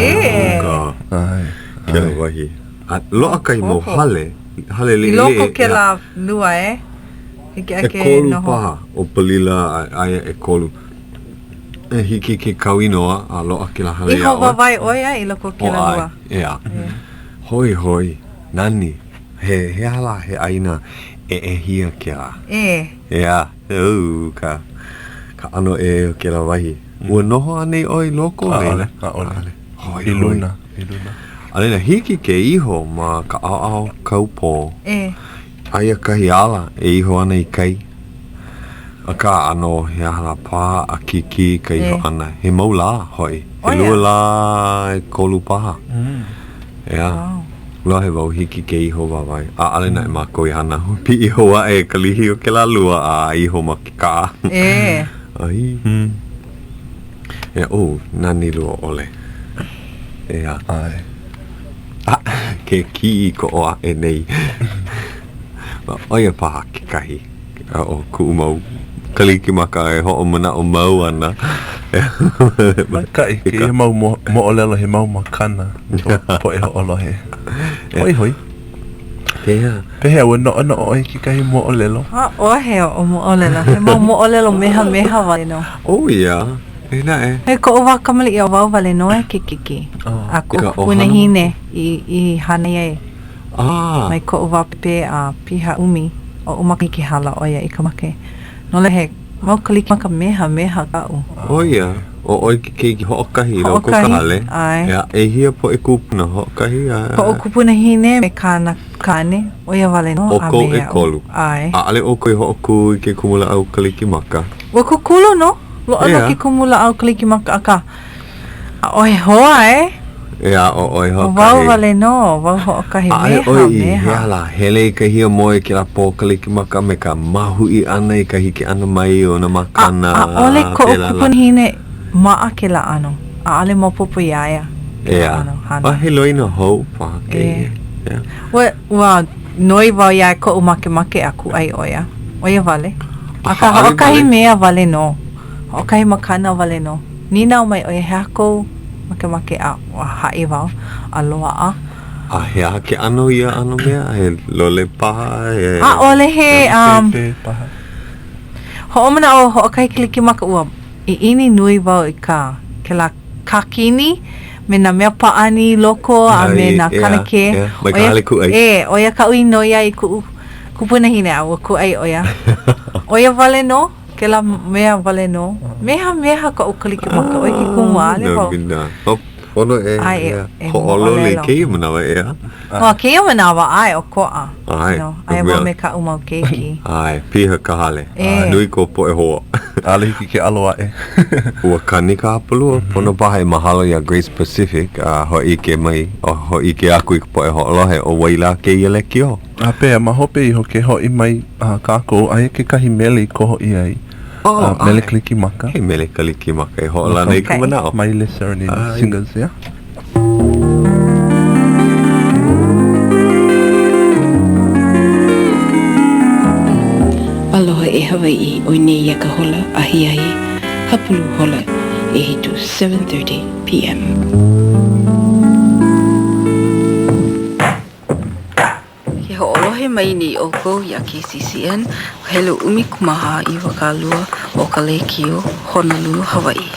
ka. ʻAe. Kēlā wahi. A loaʻa kahi mau hale, hale liʻiliʻi. I loko kēlā lua, e? Hiki ʻia ke ʻEkolu noho. paha ʻo Palila, aia ʻekolu. E hiki ke kau inoa a loaʻa kēlā hale iā ʻoe. Iho wāwae ʻoe a i loko o kēlā lua. ʻEā. Hoihoi, nani, he, he aha lā, he ʻāina ʻeʻehia kēlā. E. ʻEā, ʻou, ka, ka ʻano ʻē o kēlā wahi. Ua noho anei ʻoe i loko? ʻAʻole, ʻaʻole. Hoihoi. I luna, i luna. A laila, hiki ke iho ma ka ʻaoʻao Kaupō. E. Aia kahi ala e iho ana i kai, akā ʻano he aha lā paʻakikī ka iho ʻana, he mau lā hoʻi, ʻelua lā, ʻekolu paha. ʻEā, lohe wau hiki ke iho wāwae, ʻaʻole naʻe mākou i hana, piʻi hou aʻe ka lihi o kēlā lua a iho ma ke kaʻa. Ai. E, oh, nani lua ʻole. ʻEā. ʻAe. A, ke kīkoʻo aʻe nei. ʻO ia paha kekahi o kuʻu mau Kalikimaka e hoʻomanaʻo mau ana. Maikaʻi kēia mau moʻolelo he mau makana no ka poʻe hoʻolohe. Hoihoi. Pehea? Pehea, ua noʻonoʻo ʻoe i kekahi moʻolelo? ʻAʻohe oʻu moʻolelo. He mau moʻolelo mehameha wale nō. Oh ia. E naʻe. I koʻu wā kamaliʻi ʻo wau wale nō e ke keiki a koʻu kupunahine i hānai ai. Mai koʻu wā pēpē a piha ʻumi oʻu makahiki hala ʻo ia i ka make. No laila he mau kalikimaka mehameha kaʻu. ʻO ia, ʻo ʻoe ke keiki hoʻokahi i loko o ka hale. ʻAe. Ea, ʻehia poʻe kūpuna hoʻokahi a. Koʻu kupunahine me kāna kāne, ʻo ia wale nō a me ʻOukou aʻu. ʻekolu. ʻAe. ʻAʻole ʻoukou i hoʻokū i ke kumulāʻau Kalikimaka. Ua kūkulu nō. Loaʻa nō ke kumulāʻau Kalikimaka, akā, ʻaʻohe hoa, e. ʻEā, ʻo ʻoe hoʻokahi. ʻO wau wale nō, wau hoʻokahi. ʻAʻole ʻoe i hea lā, hele i ka hiamoe kēlā pō Kalikimaka me ka mahuʻi ʻana i ka hiki ʻana mai o nā makana. ʻAʻole koʻu kupunahine maʻa kēlā ʻano. ʻAʻole maopopo iā ia kēlā ʻano hana. ʻEā, he loina hou paha kēia. Ua, ua noi wau iā ia koʻu makemake a kūʻai ʻo ia. ʻO ia wale. Akā, hoʻokahi mea wale nō. Hoʻokahi makana wale nō. Nīnau mai ʻo ia, he aha kou makemake a ua haʻi wau a loaʻa. A he aha ke ʻano ia ʻano mea? He lole paha? He... ʻAʻole he, um, Pēpē paha. Hoʻomanaʻo hoʻokahi Kalikimaka ua ʻiʻini nui wau i ka kēlā kākini me nā mea pāʻani i loko a me nā kanakē. Mai ka hale kūʻai. E, ʻo ia kaʻu i noi ai i kuʻu kupunahine a ua kūʻai ʻo ia. ʻO ia wale nō, kēlā mea wale nō. Mehameha koʻu Kalikimaka, ʻo ia ke kumu ʻaʻole wau. Pono e hoʻololi i kēia manawa, ʻeā? Ua kēia manawa, ʻae, ʻokoʻa. ʻAe. Aia wau me kaʻu mau keiki. ʻAe, piha ka hale. E. Nui kou poʻe hoa. ʻAʻole hiki ke ʻalo aʻe. Ua kani ka hapalua, pono paha e mahalo iā Grace Pacific a hōʻike mai, hōʻike aku i ka poʻe hoʻolohe ʻo wai lā kēia lekiō. A pehea, ma hope iho ke hoʻi mai kākou, aia kekahi mele i koho ʻia ai. Oh, Mele Kalikimaka. He mele Kalikimaka e hoʻolana i ka manaʻo. Maile Serenade Singers, yeah. Aloha e Hawaiʻi, ʻoi nei ia ka hola ahiahi hapulu hola ʻehiku, 7:30 PM. Ke hoʻolohe mai nei ʻoukou iā KCCN, ka helu 14 22 o ka lēkiō Honolulu, Hawaiʻi.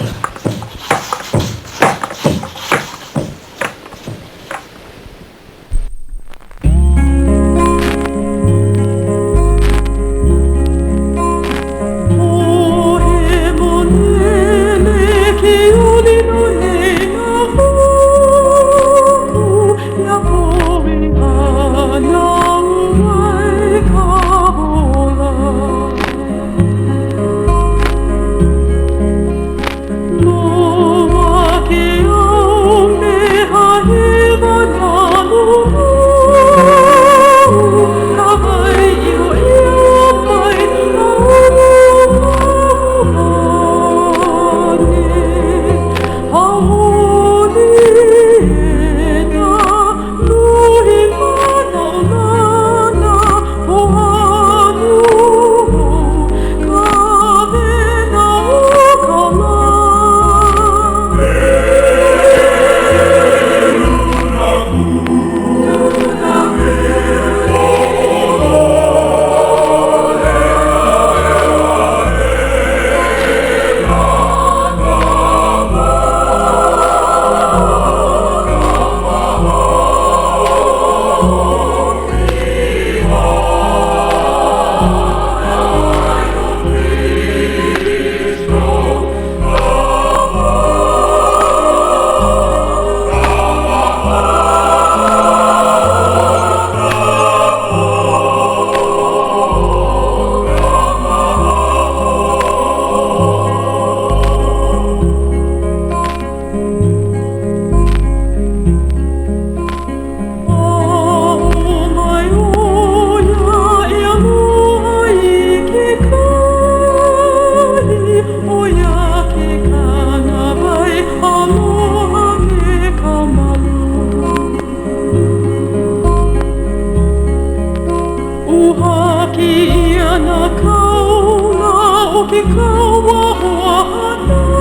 I ka wā hoahānau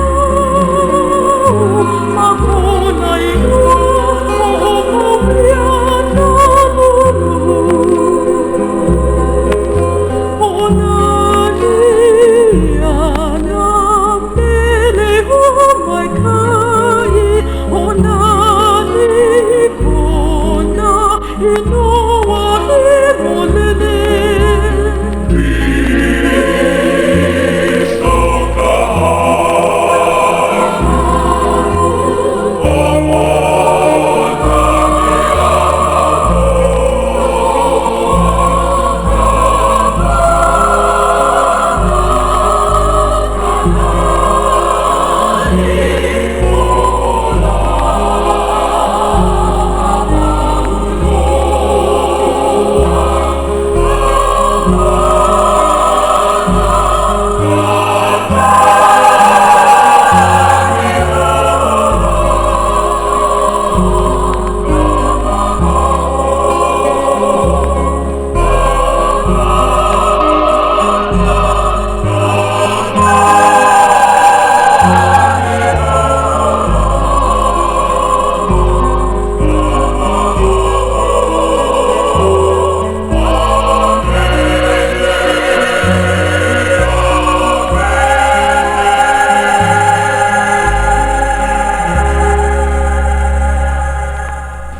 Ma kona inoa hoʻomau ʻia nā lulu Hoʻonani ʻia nā mele hoʻomaikaʻi Hoʻonani i kona inoa hemolele.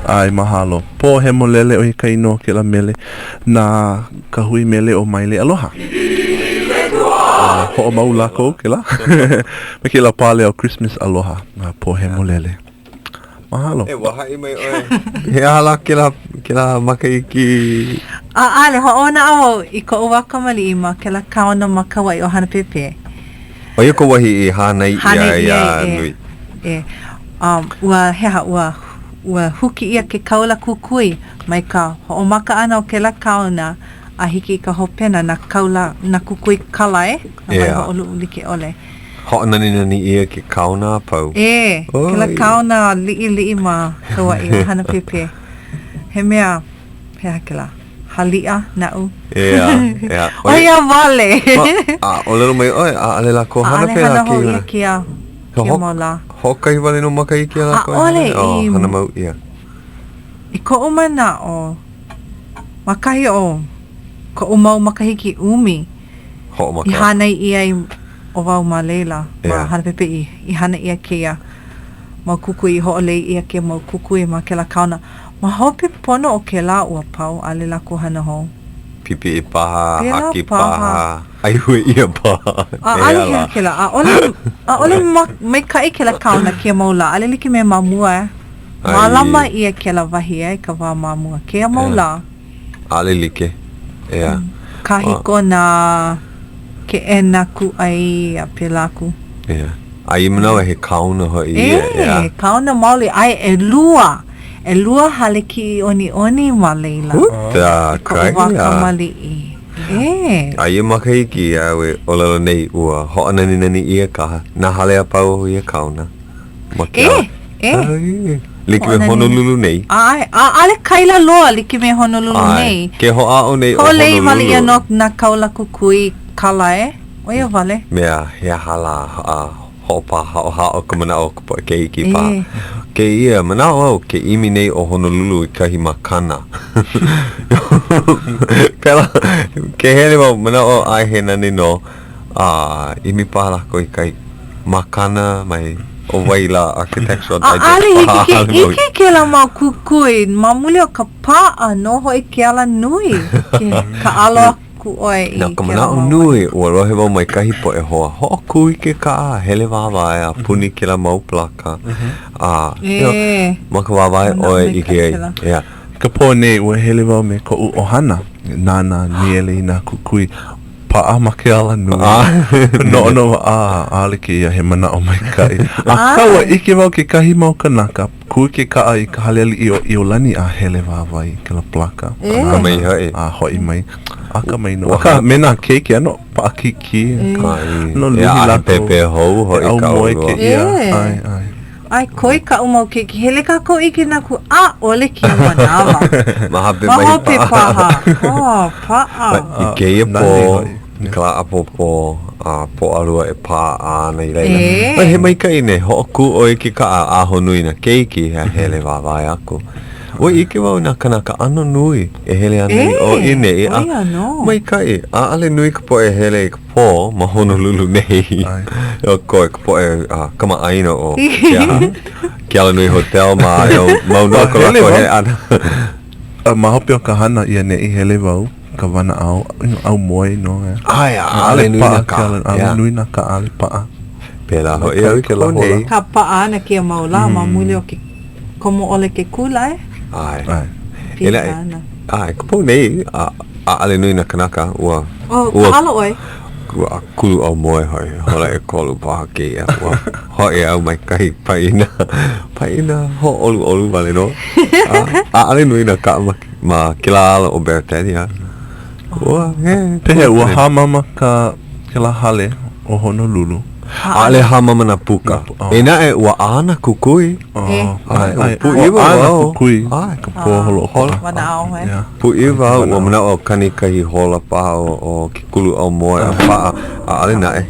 ʻAe, mahalo. Pō hemolele ʻo ia ka inoa o kēlā mele na ka hui mele ʻo Maile Aloha. Hoʻomau lākou kēlā me kēlā pāleo Christmas Aloha, Pō Hemolele. Mahalo. E, ua haʻi mai ʻoe, he aha lā kēlā, kēlā makahiki? ʻAʻole, hoʻomanaʻo wau i koʻu wā kamaliʻi ma kēlā kaona ma Kauaʻi ʻo Hanapepe. ʻO ia ka wahi i hānai ʻia ai iā Nui. E, um, ua, he aha, ua, ua huki ʻia ke kaula kukui mai ka hoʻomaka ʻana o kēlā kaona a hiki i ka hopena, nā kaula, nā kukui kala, e, nā waihoʻoluʻu like ʻole. Hoʻonaninani ʻia ke kaona a pau. E, kēlā kaona liʻiliʻi ma Kauaʻi ʻo Hanapepe. He mea, he aha kēlā, haliʻa naʻu. ʻEā, ʻeā. ʻO ia wale. A ʻōlelo mai ʻoe, ʻaʻole lākou hana pēlā kēia. ʻAʻole hana hou ʻia kēia, kēia mau lā. Hoʻokahi wale nō makahiki a lākou e hana ai? ʻAʻole i. O, hana mau ʻia. I koʻu manaʻo, ma kahi o koʻu mau makahiki ʻumi, Hoʻomaka. I hānai ʻia ai ʻo wau ma laila, ma Hanapepe i, i hana ʻia kēia mau kukui, i hoʻolei ʻia kēia mau kukui ma kēlā kaona. Ma hope pono o kēlā ua pau, ʻaʻole lākou hana hou. Pipiʻi paha, Pēlā haki paha. paha, ʻaihue ʻia paha. ʻAʻole he aha kēlā, ʻaʻole, ʻaʻole maikaʻi kēlā kaona kēia mau lā, ʻaʻole like me ma mua. Mālama ʻia kēlā wahi e i ka wā ma mua. Kēia mau lā. ʻAʻole like, ʻeā. Kāhiko nā keʻena kūʻai a pēlā aku. ʻEā. A i manawa he kaona hoʻi ia, ʻeā. E, kaona maoli. ʻAe, ʻelua. ʻElua hale kiʻi ʻoniʻoni ma laila. Uta, I koʻu wā kamaliʻi. E. A ia makahiki āu e ʻōlelo nei, ua hoʻonaninani ʻia ka, nā hale a pau o ia kaona. Ma ke E, e. Like me Honolulu nei. ʻAe, ʻaʻole kaila loa like me Honolulu nei. Ke hoʻāʻo nei ʻo Honolulu. Hoʻolei wale ʻia nō nā kaula kukui kala e, ʻo ia wale. Mea, he aha lā, a hoʻopāhaʻohaʻo ka manaʻo o ka poʻe keiki paha. Kēia manaʻo au, ke ʻimi nei ʻo Honolulu i kahi makana. Pēlā, ke hele wau, manaʻo ʻae he nani nō. A ʻimi paha lākou i kahi makana mai ʻo wai lā Architectural Digest ʻAʻole hiki ke ʻike kēlā mau kukui ma muli o ka paʻa nō hoʻi ke alanui ke kāʻalo aku ʻoe i No ka manaʻo nui, ua lohe wau mai kahi poʻe hoa hoʻokū i ke kaʻa, hele wāwae a puni kēlā mau plaka. A, you know, ma ka wāwae ʻoe ʻike ai. Yeah. I ka pō nei, ua hele wau me koʻu ʻohana, nānā niele i nā kukui. Paʻa ma ke alanui. Noʻonoʻo, a, ʻaʻole kēia he manaʻo maikaʻi. Akā, ua ʻike wau kekahi mau kanaka, kū ke kaʻa i ka hale aliʻi o ʻIolani a hele wāwae i kēlā plaka. Akamai hoʻi. A hoʻi mai. Akamai nō. Akā, me nā keiki, ʻano paʻakikī. No luhi lākou. Pepe hou hoʻi ka ʻolua. E aumoe kēia. ʻAe, ʻae. ʻAe, koi kaʻu mau keiki, hele kākou i kēnā ku, ʻaʻole kēia manawa. Ma hope Ma hope paha. Oh, paʻa. I kēia pō, I ka lā ʻapōpō a Pōʻalua e paʻa ana i laila. E. He maikaʻi nei, hoʻokū ʻoe i ke kaʻa a ahonui nā keiki a hele wāwae aku. Ua ʻike wau i nā kanaka ʻano nui e hele ana i ʻō i ʻaneʻi a maikaʻi. ʻAʻole nui ka poʻe e hele i ka pō ma Honolulu nei. ʻO koe ka poʻe kamaʻāina o ke aha, ke Alanui Hotel ma mau nō ko lākou hele ʻana. Ma hope o ka hana i ʻaneʻi hele wau ka wanaʻao, aumoe nō. ʻAe, ʻaʻole nui nā kaʻa. ʻAʻole nui nā kaʻa, ʻaʻole paʻa. Pēlā hoʻi au i ka pō nei. Ka paʻa ana kēia mau lā ma muli o ke Komo ʻole ke kula e? ʻAe. ʻAe. Pili ana. ʻAe, ka pō nei, a, ʻaʻole nui nā kanaka, ua... Oh, ua, kāʻalo ʻoe? Ua kulu aumoe hoʻi, hola ʻekolu paha kēia. Ua hoʻi au mai kahi paʻina, paʻina hōʻoluʻolu wale nō. A, ʻaʻole nui nā kaʻa ma, ma kēlā ala o Beretania. Ua, he... Pehea, ua hāmama ka, kēlā hale o Honolulu? ʻAʻole hāmama nā puka. E naʻe, ua ʻā nā kukui. ʻAe, pūʻiwa wau. Kukui, ka pō holoʻokoʻa. Wanaʻao, e. Pūʻiwa au, ua manaʻo kani kahi hola paha o ke kulu aumoe a paʻa, ʻaʻole naʻe.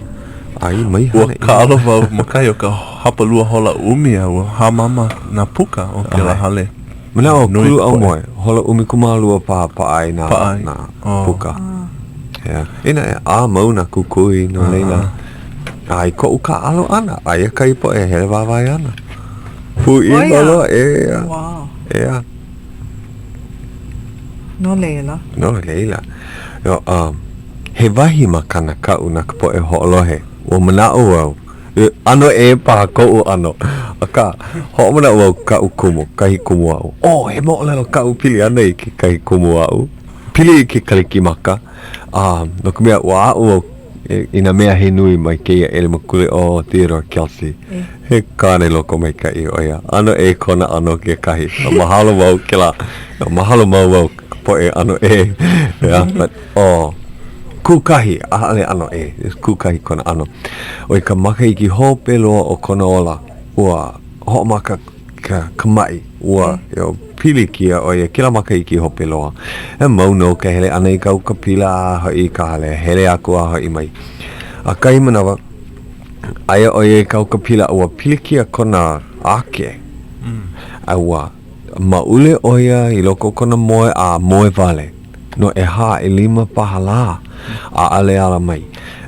ʻAi mai Ua kāʻalo wau ma kahi o ka hapalua hola ʻumi a ua hāmama nā puka o kēlā hale. Manaʻo kulu aumoe, hola 12 paha paʻa ai nā, nā puka. Yeah. E naʻe, ʻā mau nā kukui no laila. A i koʻu kāʻalo ʻana, aia kahi poʻe e hele wāwae ana. Pūʻiwa loa, ʻeā. Wow. ʻEā. No laila. No laila. Yo, um, he wahi makana kaʻu na ka poʻe hoʻolohe. Ua manaʻo au, ʻano ʻē paha koʻu ʻano. Akā, hoʻomanaʻo wau kaʻu kumu, kahi kumu aʻu. Oh, he moʻolelo kaʻu pili ana i kekahi kumu aʻu. Pili i ke Kalikimaka. A, no ka mea, ua aʻo wau i nā mea he nui mai kēia ʻelemakule ʻo Theodore Kelsey. He kāne lokomaikaʻi ʻo ia. ʻAno ʻē kona ʻano kekahi. Mahalo wau kēlā. Mahalo mau wau ka poʻe ʻano ʻē. Yeah, but, oh, kūkahi, ʻaʻole ʻano ʻē. Kūkahi kona ʻano. ʻO i ka makahiki hope loa o kona ola, ua hoʻomaka ka, ka maʻi, ua you know, pilikia ʻo ia kēlā makahiki hope loa. E mau nō ka hele ʻana i ka uka pila a hoʻi i ka hale, hele aku a hoʻi mai. A kahi manawa, aia ʻo ia i ka uka pila, ua pilikia kona ake. A ua maʻule ʻo ia i loko o kona moe a moe wale no ʻehā, ʻelima paha lā, ʻaʻole ala mai.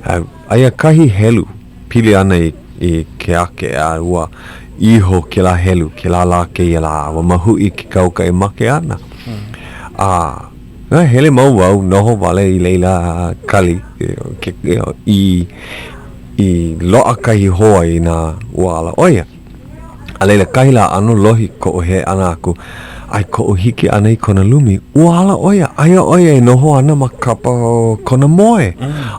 A, aia kahi helu pili ana i, i ke ake a ua iho kēlā helu, kēlā lā kēia lā, ua mahuʻi ke kauka e make ana. A a hele mau wau, noho wale i laila a kali ke, i, i loaʻa kahi hoa inā ua ala ʻo ia. A laila, kahi lā ʻano lohi koʻu hele ʻana aku, a i koʻu hiki ʻana i kona lumi, ua ala ʻo ia, aia ʻo ia e noho ana ma kapa o kona moe.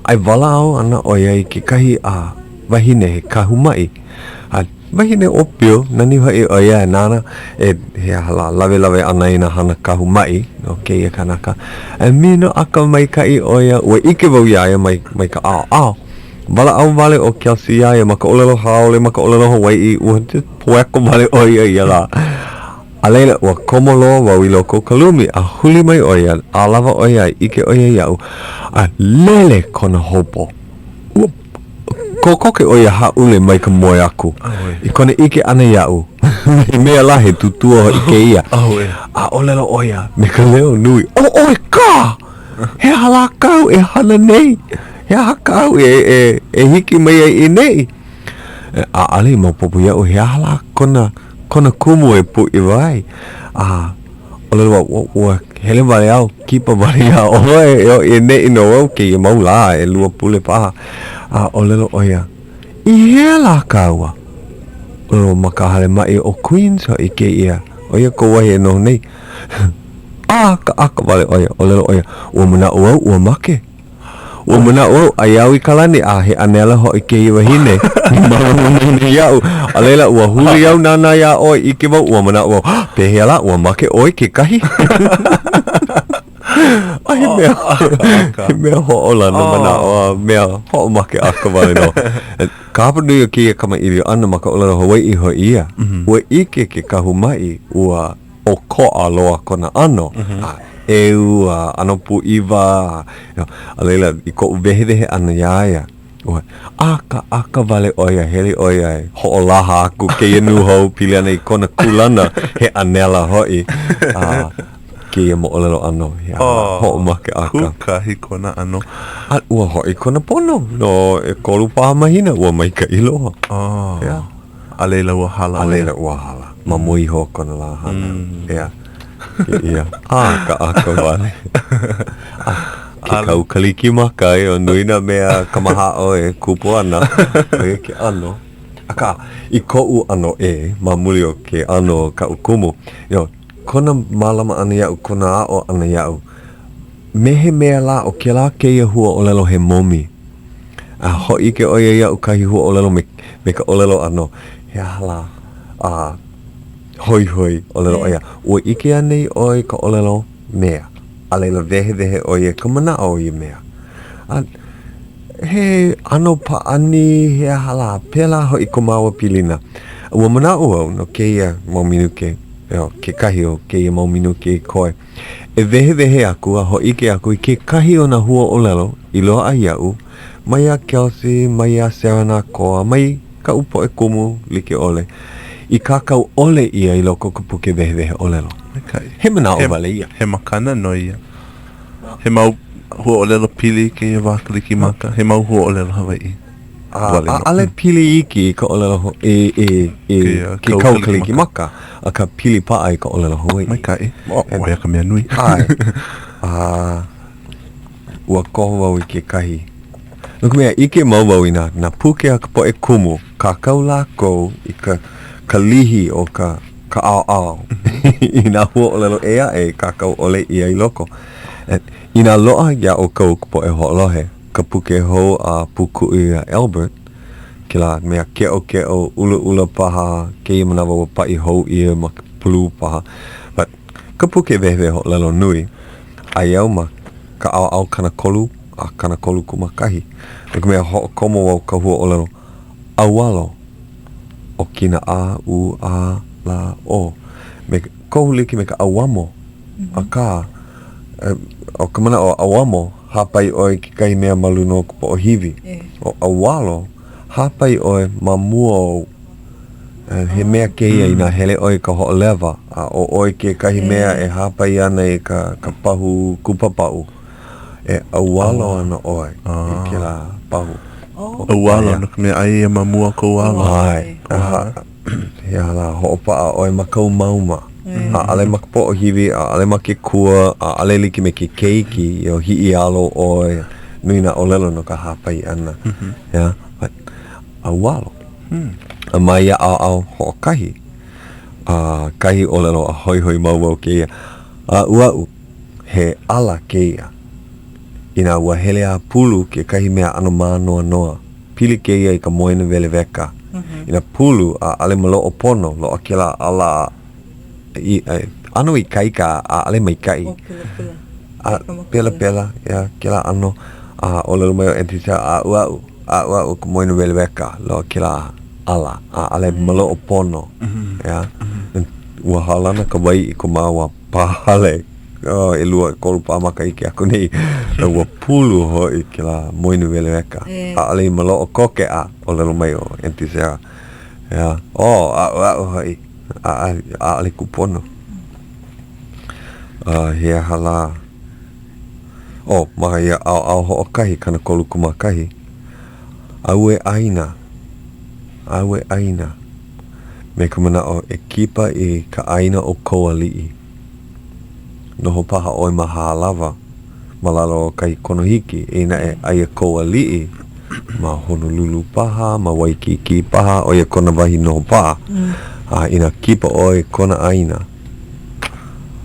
A e walaʻau ana ʻo ia i kekahi a wahine he kahu maʻi. A wahine ʻōpio, nani hoʻi ʻo ia nāna e he aha lā, lawelawe ana i nā hana kahu maʻi no kēia kanaka. A minoʻaka maikaʻi ʻo ia, ua ʻike wau iā ia mai, mai ka ʻaoʻao. Walaʻau wale ʻo Kelsey iā ia ma ka ʻōlelo haole, ma ka ʻōlelo Hawaiʻi, ua poeko wale ʻo ia ia lā. A laila, ua komo loa wau i loko o ka lumi, a huli mai ʻo ia, ʻalawa ʻo ia a ʻike ʻo ia iaʻu, a lele kona houpo. Ua kokoke ʻo ia hāʻule mai ka moe aku. I kona ʻike ʻana iaʻu, me he mea lā he tūtūa hoʻi kēia. A ʻōlelo ʻo ia me ka leo nui, ʻO ʻoe kā! He aha lā kāu e hana nei? He aha kāu e, e, e hiki mai ai i ʻaneʻi? ʻAʻole i maopopo iaʻu he aha lā kona, kona kumu e pūʻiwa ai. A ʻōlelo wau, ua, ua hele wale au, kipa wale iā ʻoe, e i ʻaneʻi nō au kēia mau lā, ʻelua pule paha. A ʻōlelo ʻo ia, I hea lā kāua? ʻŌlelo ma ka hale maʻi ʻo Queenʻs hoʻi kēia, ʻo ia kou wahi e noho nei. ʻAkaʻaka wale ʻo ia, ʻōlelo ʻo ia, ua manaʻo au ua make. Ua manaʻo au, aia au i ka lani, a he ʻanela hoʻi kēia wahine e mālama mai nei iaʻu. A laila, ua huli au nānā iā ʻoe, ʻike wau, ua manaʻo au, pehea lā, ua make ʻoe kekahi? A he mea, he mea hoʻolana manaʻo a mea hoʻomake ʻaka wale nō. Ka hapa nui o kēia kamaʻilio ʻana ma ka ʻōlelo Hawaiʻi hoʻi ia, ua ʻike ke kahu maʻi, ua ʻokoʻa loa kona ʻano, a. ʻeu a ʻano pūʻiwa, a, a laila, i koʻu wehewehe ʻana iā ia, ua ʻakaʻaka wale ʻo ia, hele ʻo ia e hoʻolaha aku kēia nūhou pili ana i kona kūlana, he ʻanela hoʻi, a kēia moʻolelo ʻano, he aha, Oh, hoʻomake aka. Kūkahi kona ʻano. A ua hoʻi kona pono no ʻekolu paha mahina, ua maikaʻi loa. Oh. Yeah. A laila ua hala A ʻo ia. laila ua hala. Ma mua iho o kona lā hānau. Yeah. Ia. ʻAkaʻaka wale. A ke kau Kalikimaka, eo, nui nā mea kamahaʻo e kupu ana, ʻo ia ke ʻano. Akā, i koʻu ʻano ʻē, ma muli o ke ʻano o kaʻu kumu, you know, kona mālama ʻana iaʻu, kona aʻo ʻana iaʻu, me he mea lā ʻo kēlā kēia huaʻōlelo he momi. A hōʻike ʻo ia iaʻu kahi huaʻōlelo me, me ka ʻōlelo ʻano, he aha lā, a hoihoi ʻōlelo ʻo ia, ua ʻike anei ʻoe i ka ʻōlelo mea? A laila wehewehe ʻo ia i ka manaʻo o ia mea. A he ʻano pāʻani, he aha lā, pēlā hoʻi ko māua pilina. Ua manaʻo au no kēia mau minuke, kekahi o kēia mau minuke i koe, e wehewehe aku a hōʻike aku i kekahi o nā huaʻōlelo i loaʻa iaʻu maiā Kelsey, maiā Sarah Nakoa, mai kaʻu poʻe kumu like ʻole i kākau ʻole ʻia i loko o ka puke wehewehe ʻōlelo. Maikaʻi. He manaʻo wale ia. He makana nō ia. He mau huaʻōlelo pili i kēia wā Kalikimaka, he mau huaʻōlelo Hawaiʻi. ʻAʻole pili iki i ka ʻōlelo i, i, i ke kau Kalikimaka, akā pili paʻa i ka ʻōlelo Hawaiʻi. Maikaʻi. ʻO ia ka mea nui. ʻAe. A ua koho wau i kekahi. No ka mea, ʻike mau wau i nā, nā puke a ka poʻe kumu, kākau lākou i ka, ka lihi o ka, ka ʻaoʻao i nā huaʻōlelo ʻē aʻe i kākau ʻole ʻia i loko. Inā loaʻa iā ʻoukou ka poʻe hoʻolohe, ka puke hou a Pūkuʻi a Elbert, kēlā mea keʻokeʻo, ʻulaʻula paha, kēia manawa ua paʻi hou ʻia ma ka pulu paha. But, ka puke wehewehe ʻōlelo nui, aia au ma ka ʻaoʻao 30 a 31. No ka mea, hoʻokomo wau ka huaʻōlelo ʻaualo, ʻokina ʻa, u, a, la, o. Me, kohu like me ka ʻauamo. Akā, ʻo ka manaʻo ʻauamo, hāpai ʻoe i kekahi mea ma luna o ka poʻohiwi. ʻO ʻaualo, hāpai ʻoe ma mua ou. He mea kēia inā hele ʻoe i ka hoʻolewa, a ʻo ʻoe kekahi mea e hāpai ana i ka ka pahu kupapaʻu, e ʻaualo ana ʻoe i kēlā pahu. ʻAualo, no ka mea, aia ia ma mua o kou alo. ʻAe. He aha lā, hoʻopaʻa ʻoe ma ka umauma. ʻAʻole ma ka poʻohiwi, ʻaʻole ma ke kua, ʻaʻole like me ke keiki, ʻo hiʻialo ʻoe, nui nā ʻōlelo no ka hāpai ʻana. Yeah, but ʻaualo. A ma ia ʻaoʻao hoʻokahi, a kahi ʻōlelo a hoihoi mau wau kēia, aʻuaʻu, he ala kēia. Inā ua hele a pulu kekahi mea ʻano mānoanoa, Pili kēia i ka moena weleweka. Inā pulu ʻaʻole maloʻo pono, loaʻa kēlā ala i, ʻano ikaika ʻaʻole maikaʻi. ʻO pelapela. A, pelapela, yeah, kēlā ʻano. A ʻōlelo mai ʻo Aunty Sarah, aʻuaʻu, aʻuaʻu ka moena weleweka, loaʻa kēlā ala, ʻaʻole maloʻo pono. Yeah. Ua hālana ka wai i ko māua pā hale. Oh, ʻelua, ʻekolu paha makahiki aku nei, ua pulu hoʻi kēlā moena weleweka. ʻAʻole i maloʻo koke a ʻōlelo mai ʻo Aunty Sarah, yeah, oh, aʻuaʻu hoʻi, ʻaʻole kūpono. Uh, he aha lā? Oh, ma ia ʻaoʻao hoʻokahi, 31, ʻAue ʻāina, ʻaue ʻāina, me ka manaʻo e kipa i ka ʻāina o kou aliʻi. Noho paha ʻoe ma Hālawa, ma lalo o kahi konohiki, eia naʻe aia kou aliʻi ma Honolulu paha, ma Waikīkī paha, ʻo ia kona wahi noho paʻa. A inā kipa ʻoe i kona ʻāina,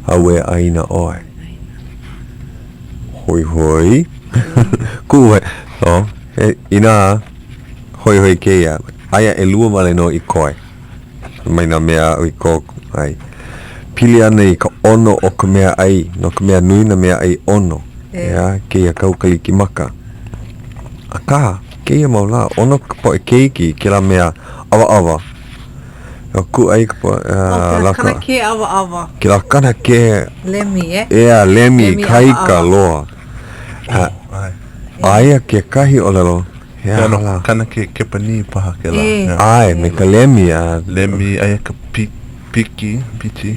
auē ʻāina ʻoe. Hoihoi. Kuʻu oh, he, inā hoihoi kēia, aia ʻelua wale nō i koe. Mai nā mea aʻu i kō ai. Pili ana i ka ʻono o ka mea ʻai, no ka mea nui nā mea ʻai ʻono. ʻEā, kēia kau Kalikimaka. Akā, kēia mau lā, ʻono ka poʻe keiki i kēlā mea ʻawaʻawa. O kūʻai ka po uh, laka. Kanakē ʻawaʻawa. Kēlā kanakē. Lemi, e? ʻEā, lemi, ikaika loa. Uh, aia kekahi ʻōlelo, he aha lā? Kanakē Kepanī paha kēlā. ʻAe, me ka lemi. A... Lemi, aia ka pi, piki, pichi.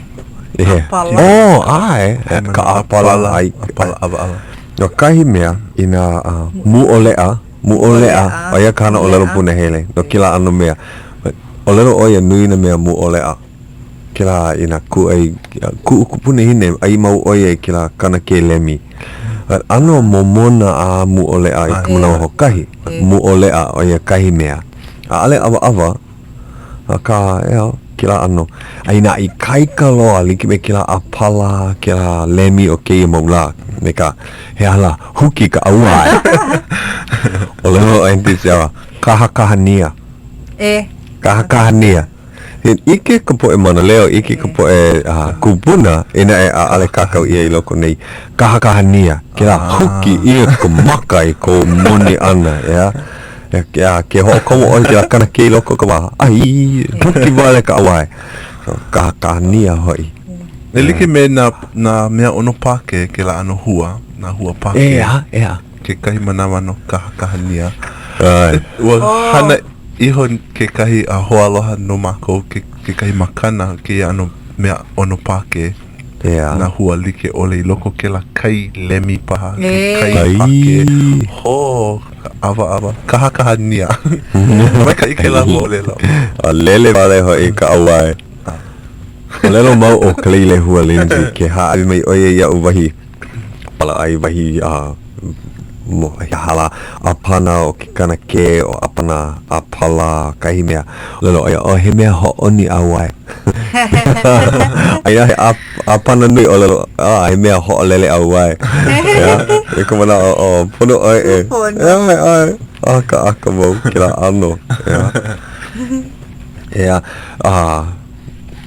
ʻApala. Oh, ʻae, ka ʻāpala. ʻāpala ʻawaʻawa. No kahi mea, inā uh, muʻoleʻa, muʻoleʻa, ʻo ia kāna ʻōlelo punahele, no kēlā ʻano mea. ʻŌlelo ʻo ia nui nā mea muʻoleʻa. Kēlā inā kūʻai, kuʻu kupunahine, ʻai mau ʻo ia i kēlā kanakē lemi. ʻAno momona a muʻoleʻa i ka manawa hoʻokahi. Muʻoleʻa, ʻo ia kahi mea. ʻAʻole ʻawaʻawa, akā, ʻeā, kēlā ʻano. A inā ikaika loa, like me kēlā ʻāpala, kēlā lemi o kēia mau lā, me ka, he aha lā, huki ka ʻauwae. ʻŌlelo ʻo Aunty Sarah, kahakahania. E. Kahakahania. He ʻike ka poʻe mānaleo, ʻike ka poʻe uh, kūpuna, e naʻe ʻaʻole kākau ʻia i loko nei. Kahakahania, kēlā huki ʻia ka maka i kou moni ʻana, ʻeā? Ke, ke hoʻokomo ʻoe i kēlā kanakē i loko o ka waha, ai, huki wale ka ʻauwae. So, kahakahania hoʻi. E like me nā, nā mea ʻono Pākē, kēlā ʻano hua, nā hua Pākē. ʻEā, ʻeā. Kekahi manawa no kahakahania. Ua hana iho kekahi a hoaaloha no mākou ke, kekahi makana kēia ʻano mea ʻono Pākē. ʻEā. Nā hua like ʻole i loko kēlā kai lemi paha, ke kai Pākē. Hō, ka ʻawaʻawa, kahakahania. Maikaʻi kēlā moʻolelo. A lele wale hoʻi ka ʻauwae. ʻŌlelo mau ʻo Kaleilehua Lindsey ke hāʻawi mai ʻo ia iaʻu wahi palaʻai wahi a he aha lā, ʻāpana o ke kanakē, o ʻāpana ʻāpala kahi mea. ʻŌlelo ʻo ia, oh, he mea hōʻoni ʻauwae. Aia he ʻāpana nui, ʻōlelo, ah, he mea hoʻolele ʻauwae. I ka manaʻo, oh, pono ʻoe e. ʻAe, ʻae, ʻakaʻaka wau kēlā ʻano. ʻEā, a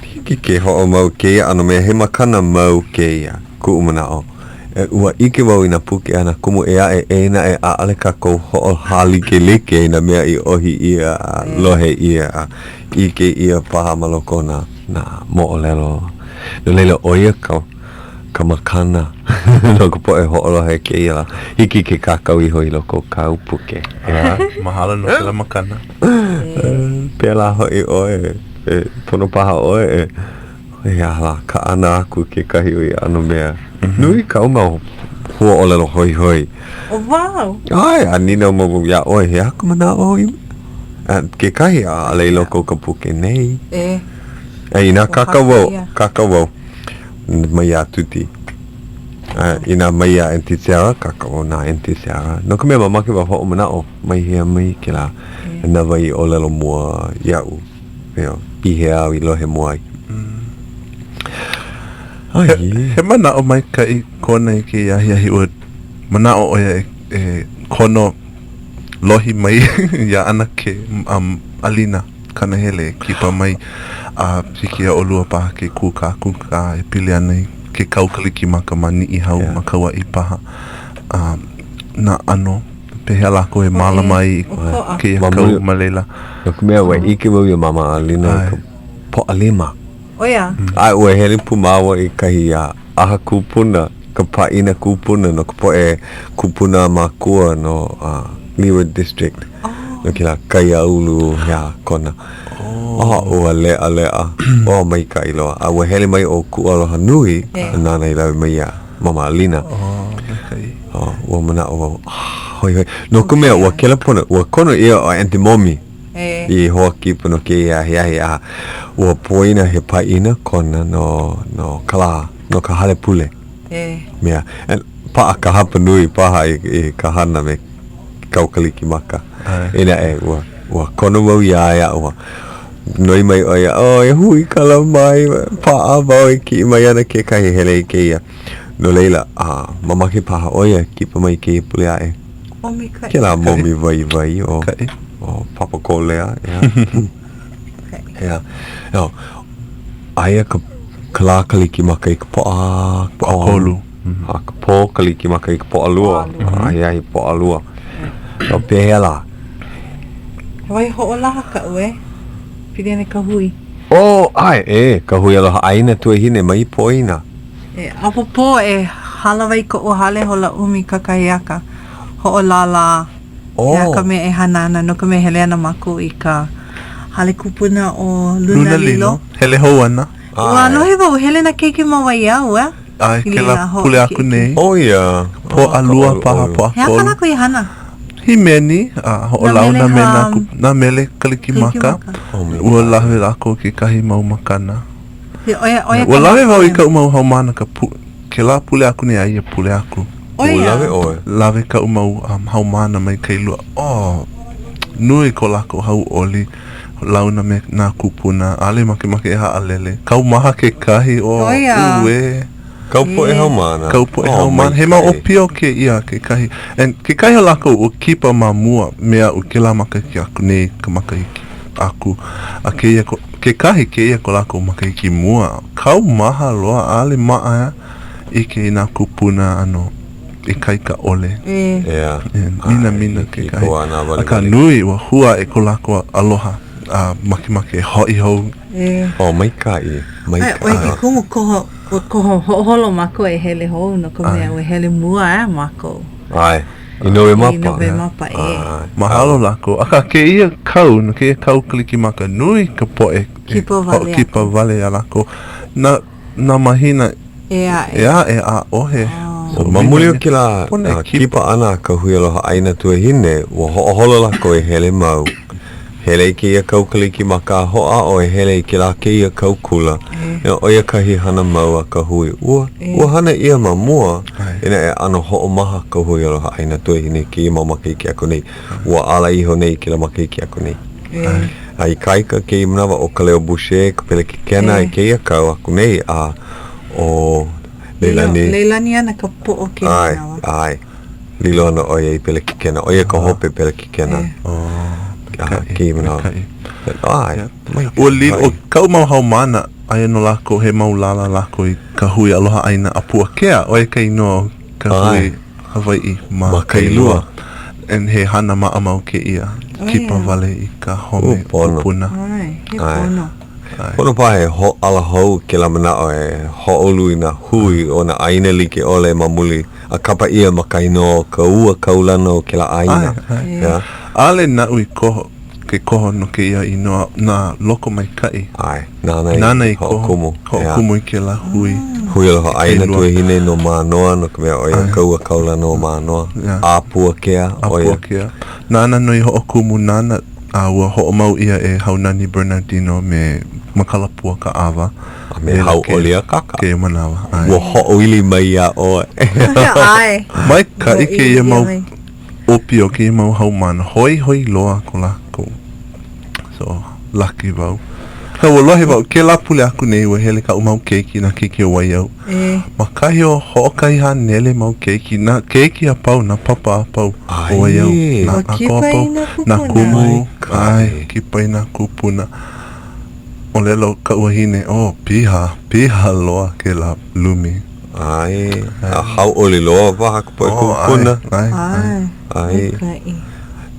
hiki ke hoʻomau kēia ʻano mea, he makana mau kēia, kuʻu manaʻo. E, ua ʻike wau i nā puke a nā kumu ʻē aʻe, eia naʻe ʻaʻole kākou hoʻohālikelike i nā mea i ʻohi ʻia a lohe ʻia a ʻike ʻia paha ma loko o nā, nā moʻolelo. No laila, ʻo ia ka, ka makana no ka poʻe hoʻolohe kēia lā. Hiki ke kākau iho i loko o kāu puke. ʻEā, mahalo no kēlā makana. Pēlā hoʻi ʻoe, e pono paha ʻoe e he aha lā, kaʻana aku kekahi o ia ʻano mea. Nui kāu mau huaʻōlelo hoihoi. Oh, wow! ʻAe, a nīnau mau wau iā ʻoe, he aha ka manaʻo i a kekahi, ʻaʻole i loko o ka puke nei. E. A inā kākau wau, kākau wau maiā Tuti. A inā maiā Aunty Sarah, kākau wau na Aunty Sarah. No ka mea, mamake wau hoʻomanaʻo mai hea mai kēlā nā wai ʻōlelo mua iaʻu, you know, i hea au i lohe mua ai. Ai. He manaʻo maikaʻi kona i kēia ahiahi ua manaʻo ʻo ia e, e kono lohi mai iā ʻAnakē um, Alina Kanahele e kipa mai a hiki iā ʻolua paha ke kūkākūkā e pili ana i ke kau Kalikimaka ma Niʻihau, ma Kauaʻi paha. Um, nā ʻano Pehea lākou e mālama ai i kēia kau ma laila? No ka mea, ua ʻike wau iā Mama Alina i ka Pōʻalima. ʻO ia? ʻAe, ua hele pū māua i kahi ʻaha kūpuna, ka pāʻina kūpuna no ka poʻe kūpuna mākua no Leeward District. No kēlā kaiāulu hea kona. Oh, ua leʻaleʻa. Oh, maikaʻi loa. A ua hele mai ʻo kuʻu aloha nui, nāna i lawe mai iā Mama Alina. Oh, maikaʻi. Oh, ua manaʻo wau, ah, hoihoi. No ka mea, ua kela pono, ua kono ʻia ʻo Aunty Momi i hoa kipa no kēia ahiahi, a ua poina he pāʻina kona no, no ka lā, no ka hale pule. Mea, and paʻa ka hapa nui paha i, i ka hana me kau Kalikimaka. Eia naʻe, ua, ua kono wau iā ia, ua noi mai ʻo ia, oh, e huikala mai, paʻa wau e kiʻi mai ana kekahi hele i kēia. No laila, a mamake paha ʻo ia kipa mai kēia pule aʻe. ʻO maikaʻi. Kēlā momi waiwai o, o Papakōlea, ʻeā. ʻEā. ʻEā. Aia ka, ka lā Kalikimaka i ka Pōʻa, Pōʻakolu. A ka pō Kalikimaka i ka Pōʻalua. Ahiahi Pōʻalua. O pehea lā? He wahi hoʻolaha kaʻu e pili ana i ka hui. Oh, ʻae, e, ka Hui Aloha ʻĀina Tuahine mai poina. E, ʻapōpō e hālāwai i koʻu hale hola ʻumi kakahiaka, hoʻolālā. Oh. He aha ka mea e hana ana no ka mea hele ana mākou i ka hale kupuna o Lunalilo. Lunalilo. Hele hou ana. Ua lohe wau, hele nā keiki ma Waiau, eh? ʻAe, kēlā pule aku nei. ʻO ia. Pōʻalua paha, pōʻakolu. He aha kā lākou i hana? Hīmeni, a hoʻolauna me nā nā mele Kalikimaka. Ua lawe lākou kekahi mau makana. Ua lawe wau i kaʻu mau haumāna ka pu, kēlā pule aku nei a ia pule aku. Ua lawe ʻoe? Lawe kaʻu mau haumāna mai Kailua. Oh, nui ko lākou hauʻoli. Launa me nā kūpuna, ʻaʻole makemake e haʻalele. Kaumaha kekahi, oh, uē. Kāu poʻe haumāna. Kaʻu poʻe haumāna. He mau ʻōpio kēia kekahi. And kekahi o lākou ua kipa ma mua me aʻu kēlā makahiki aku nei ka makahiki aku. A kēia ko, kekahi kēia ko lākou makahiki mua. Kaumaha loa, ʻaʻole maʻa ʻike i nā kūpuna ʻano ikaika ʻole. ʻEā. Minamina kekahi. Akā nui, ua hua aʻe ko lākou aloha a makemake e hoʻi hou. Oh, maikaʻi, maikaʻi. ʻOi ke kumu koho, ua koho hoʻoholo mākou e hele hou no ka mea ua hele mua eh mākou. ʻAe, i Nowemapa. I Nowemapa, ʻē. Mahalo lākou. Akā kēia kau, no kēia kau Kalikimaka, nui ka poʻe e hoʻokipa wale iā lākou. Na nā mahina ʻē aʻe. ʻē aʻe, ʻaʻohe. So, ma muli o kēlā kipa ʻana a ka Hui Aloha ʻĀina Tuahine, ua hoʻoholo lākou e hele mau. Hele i kēia kau Kalikimaka a hoʻāʻo e hele i kēlā kēia kau kula. ʻO ia kahi hana mau a ka hui. Ua, ua hana ʻia ma mua, inā e ʻano hoʻomaha ka Hui Aloha ʻĀina Tuahine i kēia mau makahiki aku nei. Ua ala iho nei i kēlā makahiki aku nei. A ikaika kēia manawa ʻo Kaleo Boucher ka pelekikena i kēia kau aku nei, a ʻo Leilani. Leilani ana ka poʻo kēia manawa. ʻAe, ʻae. Lilo ana ʻo ia i pelekikena. ʻO ia ka hope pelekikena. Kēia manawa. ʻAe. Ua lilo, ʻo kaʻu mau haumāna, aia nō lākou, he mau lālā lākou i ka hui Aloha ʻĀina ʻĀpuakea, ʻo ia ka inoa o ka hui Hawaiʻi ma Kailua. And he hana maʻamau kēia, kipa wale i ka home kupuna. ʻAe, he pono. Pono paha e hōʻala hou kēlā manaʻo e hōʻolu i nā hui o nā ʻāina like ʻole ma muli a kapa ʻia ma ka inoa o ka ua kaulana o kēlā ʻāina. ʻAe, ʻaʻole naʻu i koho, ke koho no kēia inoa na Lokomaikaʻi. ʻAe, nāna i Nāna i koho, hoʻokumu. hoʻokumu i kēlā hui. Hui Aloha ʻĀina Tuahine no Mānoa, no ka mea ʻo ia ka ua kaulana o Mānoa. ʻĀpuakea ʻo ia. ʻĀpuakea. Nāna nō i hoʻokumu, nāna, a ua hoʻomau ʻia e Haunani Bernardino me Makalapua Kaʻawa. A me Hauʻoli Akaka. Kēia manawa, ʻae. Ua hoʻoili mai iā ʻoe. ʻAe. Maikaʻi kēia mau ʻōpio, kēia mau haumāna. Hoihoi loa ko lākou. So, laki wau. Akā ua lohe wau, kēlā pule aku nei ua hele kaʻu mau keiki, nā keiki o Waiau. Ma kahi o hoʻokahi hanele mau keiki, nā keiki a pau, nā papa a pau o Waiau. Nā Ua akua a kipa pau, i nā nā kūpuna. kumu, ʻae, kipa i nā kūpuna. ʻŌlelo kaʻu wahine, oh, piha, piha loa kēlā lumi. ʻAe, a hauʻoli loa paha ka poʻe kūpuna. ʻAe, ʻae. ʻAe. Maikaʻi.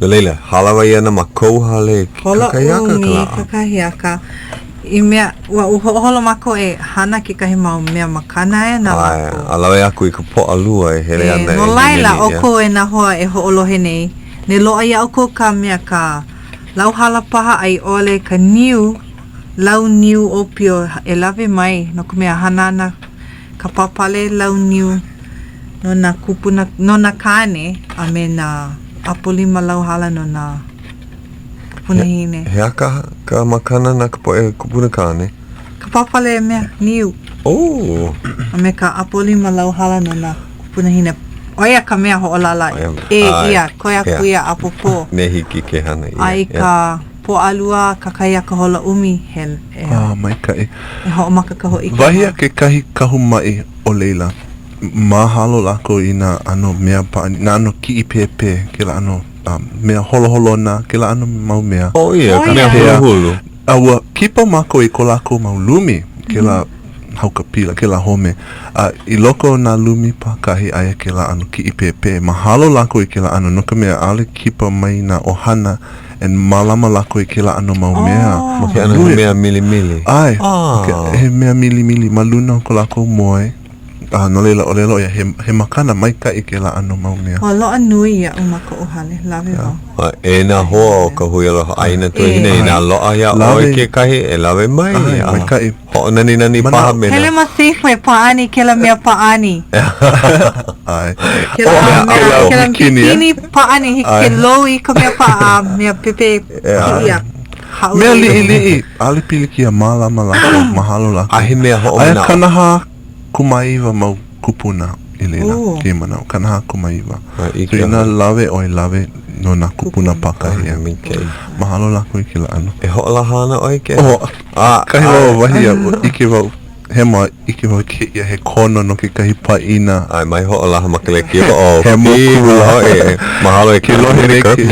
No laila, hālāwai ana ma kou hale Hola kakahiaka ʻumi ka lā. kakahiaka. I mea, ua u hoʻoholo mākou e hana kekahi mau mea makana e na ʻAe, lākou. a lawe aku i ka Pōʻalua e hele E, ana no e laila, hīmeni, ʻeā. ʻoukou e nā hoa e hoʻolohe nei, ne loaʻa iā ʻoukou ka mea ka lauhala paha a i ʻole ka niu, lau niu ʻōpio e lawe mai no ka mea hana ana ka pāpale lau niu no nā kūpuna, no nā kāne a me nā ʻapolima lauhala no nā kūpunahine. He aha ka, ka makana na ka poʻe kūpuna kāne? Ka pāpale mea niu. Oh! A me ka ʻapolima lauhala no nā kūpunahine. ʻO ia ka mea hoʻolālā ʻē ʻia, koe aku ia ʻapōpō. Ne hiki ke hana ʻia. A i ka Pōʻalua kakahiaka hola ʻumi, he, e. Ah, maikaʻi. E hoʻomaka ka hōʻike. Wahi a kekahi kahu maʻi o laila, mahalo lākou i nā ʻano mea pāʻani, nā ʻano kiʻi pēpē, kēlā ʻano mea holoholona, kēlā ʻano mau mea. ʻO ia ka mea huluhulu. A ua kipa mākou i ko lākou mau lumi, kēlā haukapila, kēlā home, a i loko o nā lumi pākahi aia kēlā ʻano kiʻi pēpē. Mahalo lākou i kēlā ʻano, no ka mea, ʻaʻole kipa mai nā ʻohana. And mālama lākou i kēlā ʻano mau mea. Ma ke ʻano he mea milimili. ʻAe. He mea milimili ma luna o ko lākou moe. A no laila, ʻōlelo ʻo ia, he, he makana maikaʻi kēlā ʻano mau mea. Ua loaʻa nui iaʻu ma koʻu hale, lawe wau. A e nā hoa o ka Hui Aloha ʻĀina Tuahine, inā loaʻa iā ʻoe kekahi, e lawe mai. ʻAe, maikaʻi. Hoʻonaninani paha me nā. Hele ma Safeway, pāʻani kēlā mea pāʻani. ʻAe. Kēlā mea, kēlā bikini pāʻani, hiki ke lou i ka mea paʻa, mea pepe ʻia. Mea liʻiliʻi, ʻaʻole pilikia, mālama lākou, mahalo lākou. A he mea hoʻomanaʻo. Aia 49 mau kūpuna i laila, kēia manawa, 49. So inā lawe ʻoe, lawe no nā kūpuna pākahi. Mahalo lākou i kēlā ʻano. E hoʻolaha ana ʻoe ke? Oh, kahi wau wahi a ʻike wau, hema, ʻike wau kēia he kono no kekahi pāʻina. ʻAe, mai hoʻolaha ma ka lekiō. Oh, he moku hoʻi. Mahalo e ke lohe nei ke.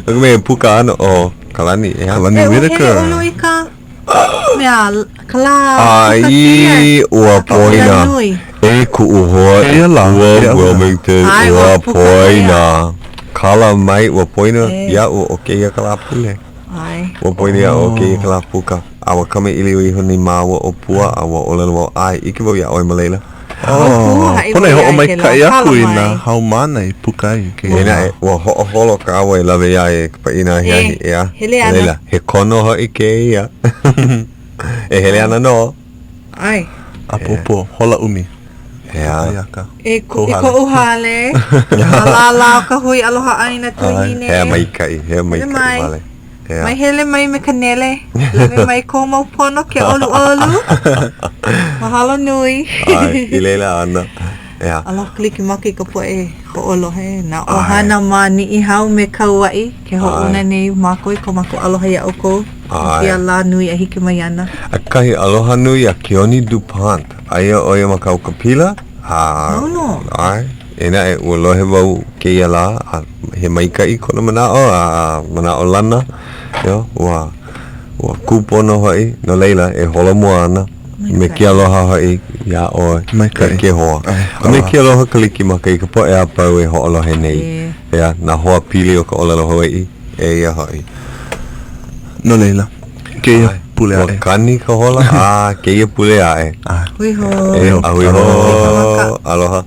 No ka mea, e puka ana ʻo Kalani, ʻeā? Kalani Whitaker. E ʻōhele ʻolu i ka mea, ka lā Ai, ua poina. E kuʻu hoa i kua Wilmington, ua poina. Kala mai, ua poina iaʻu ʻo kēia ka lā pule. Ua poina iaʻu ʻo kēia ka lā puka. A ua kamaʻilio iho nei māua ʻo Pua, a ua ʻōlelo wau, ʻAe, ʻike wau iā ʻoe ma laila. Oh, pono e hoʻomaikaʻi aku i nā haumāna i puka ai i kēia lā. Eia naʻe, ua hoʻoholo kāua e lawe iā ia i ka pāʻina ahiahi, ʻeā? Hele ana. No laila, he kono hoʻi kēia. E hele ana nō. ʻAe. ʻApōpō, hola ʻumi. ʻEā. E i koʻu hale, nā lālā o ka Hui Aloha ʻĀina Tuahine. Hea maikaʻi, hea maikaʻi wale. Ea. Mai hele mai me ka nele. Lawe mai kou mau pono ke ʻoluʻolu. Mahalo nui. ʻAe, i laila ana. ʻEā. Aloha Kalikimaka i ka poʻe hoʻolohe, nā ʻohana ma Niʻihau me Kauaʻi, ke hoʻouna nei mākou i ko mākou aloha iā ʻoukou i kēia lā nui e hiki mai ana. A kahi aloha nui iā Keoni DuPont. Aia ʻo ia ma Kauakapila, a. Mau nō. ʻAe. Eia naʻe, ua lohe wau kēia lā, a he maikaʻi kona manaʻo, a manaʻolana, io, ua, ua kūpono hoʻi, no laila, e holomua ana me ke aloha hoʻi iā ʻoe, Maikaʻi. e ke hoa. A me ke aloha Kalikimaka i ka poʻe a pau e hoʻolohe nei, ʻeā, nā hoa pili o ka ʻōlelo Hawaiʻi, eia hoʻi. No laila, kēia pule aʻe. Ua kani ka hola, a kēia pule aʻe. Hui hou. E, a hui hou. Aloha.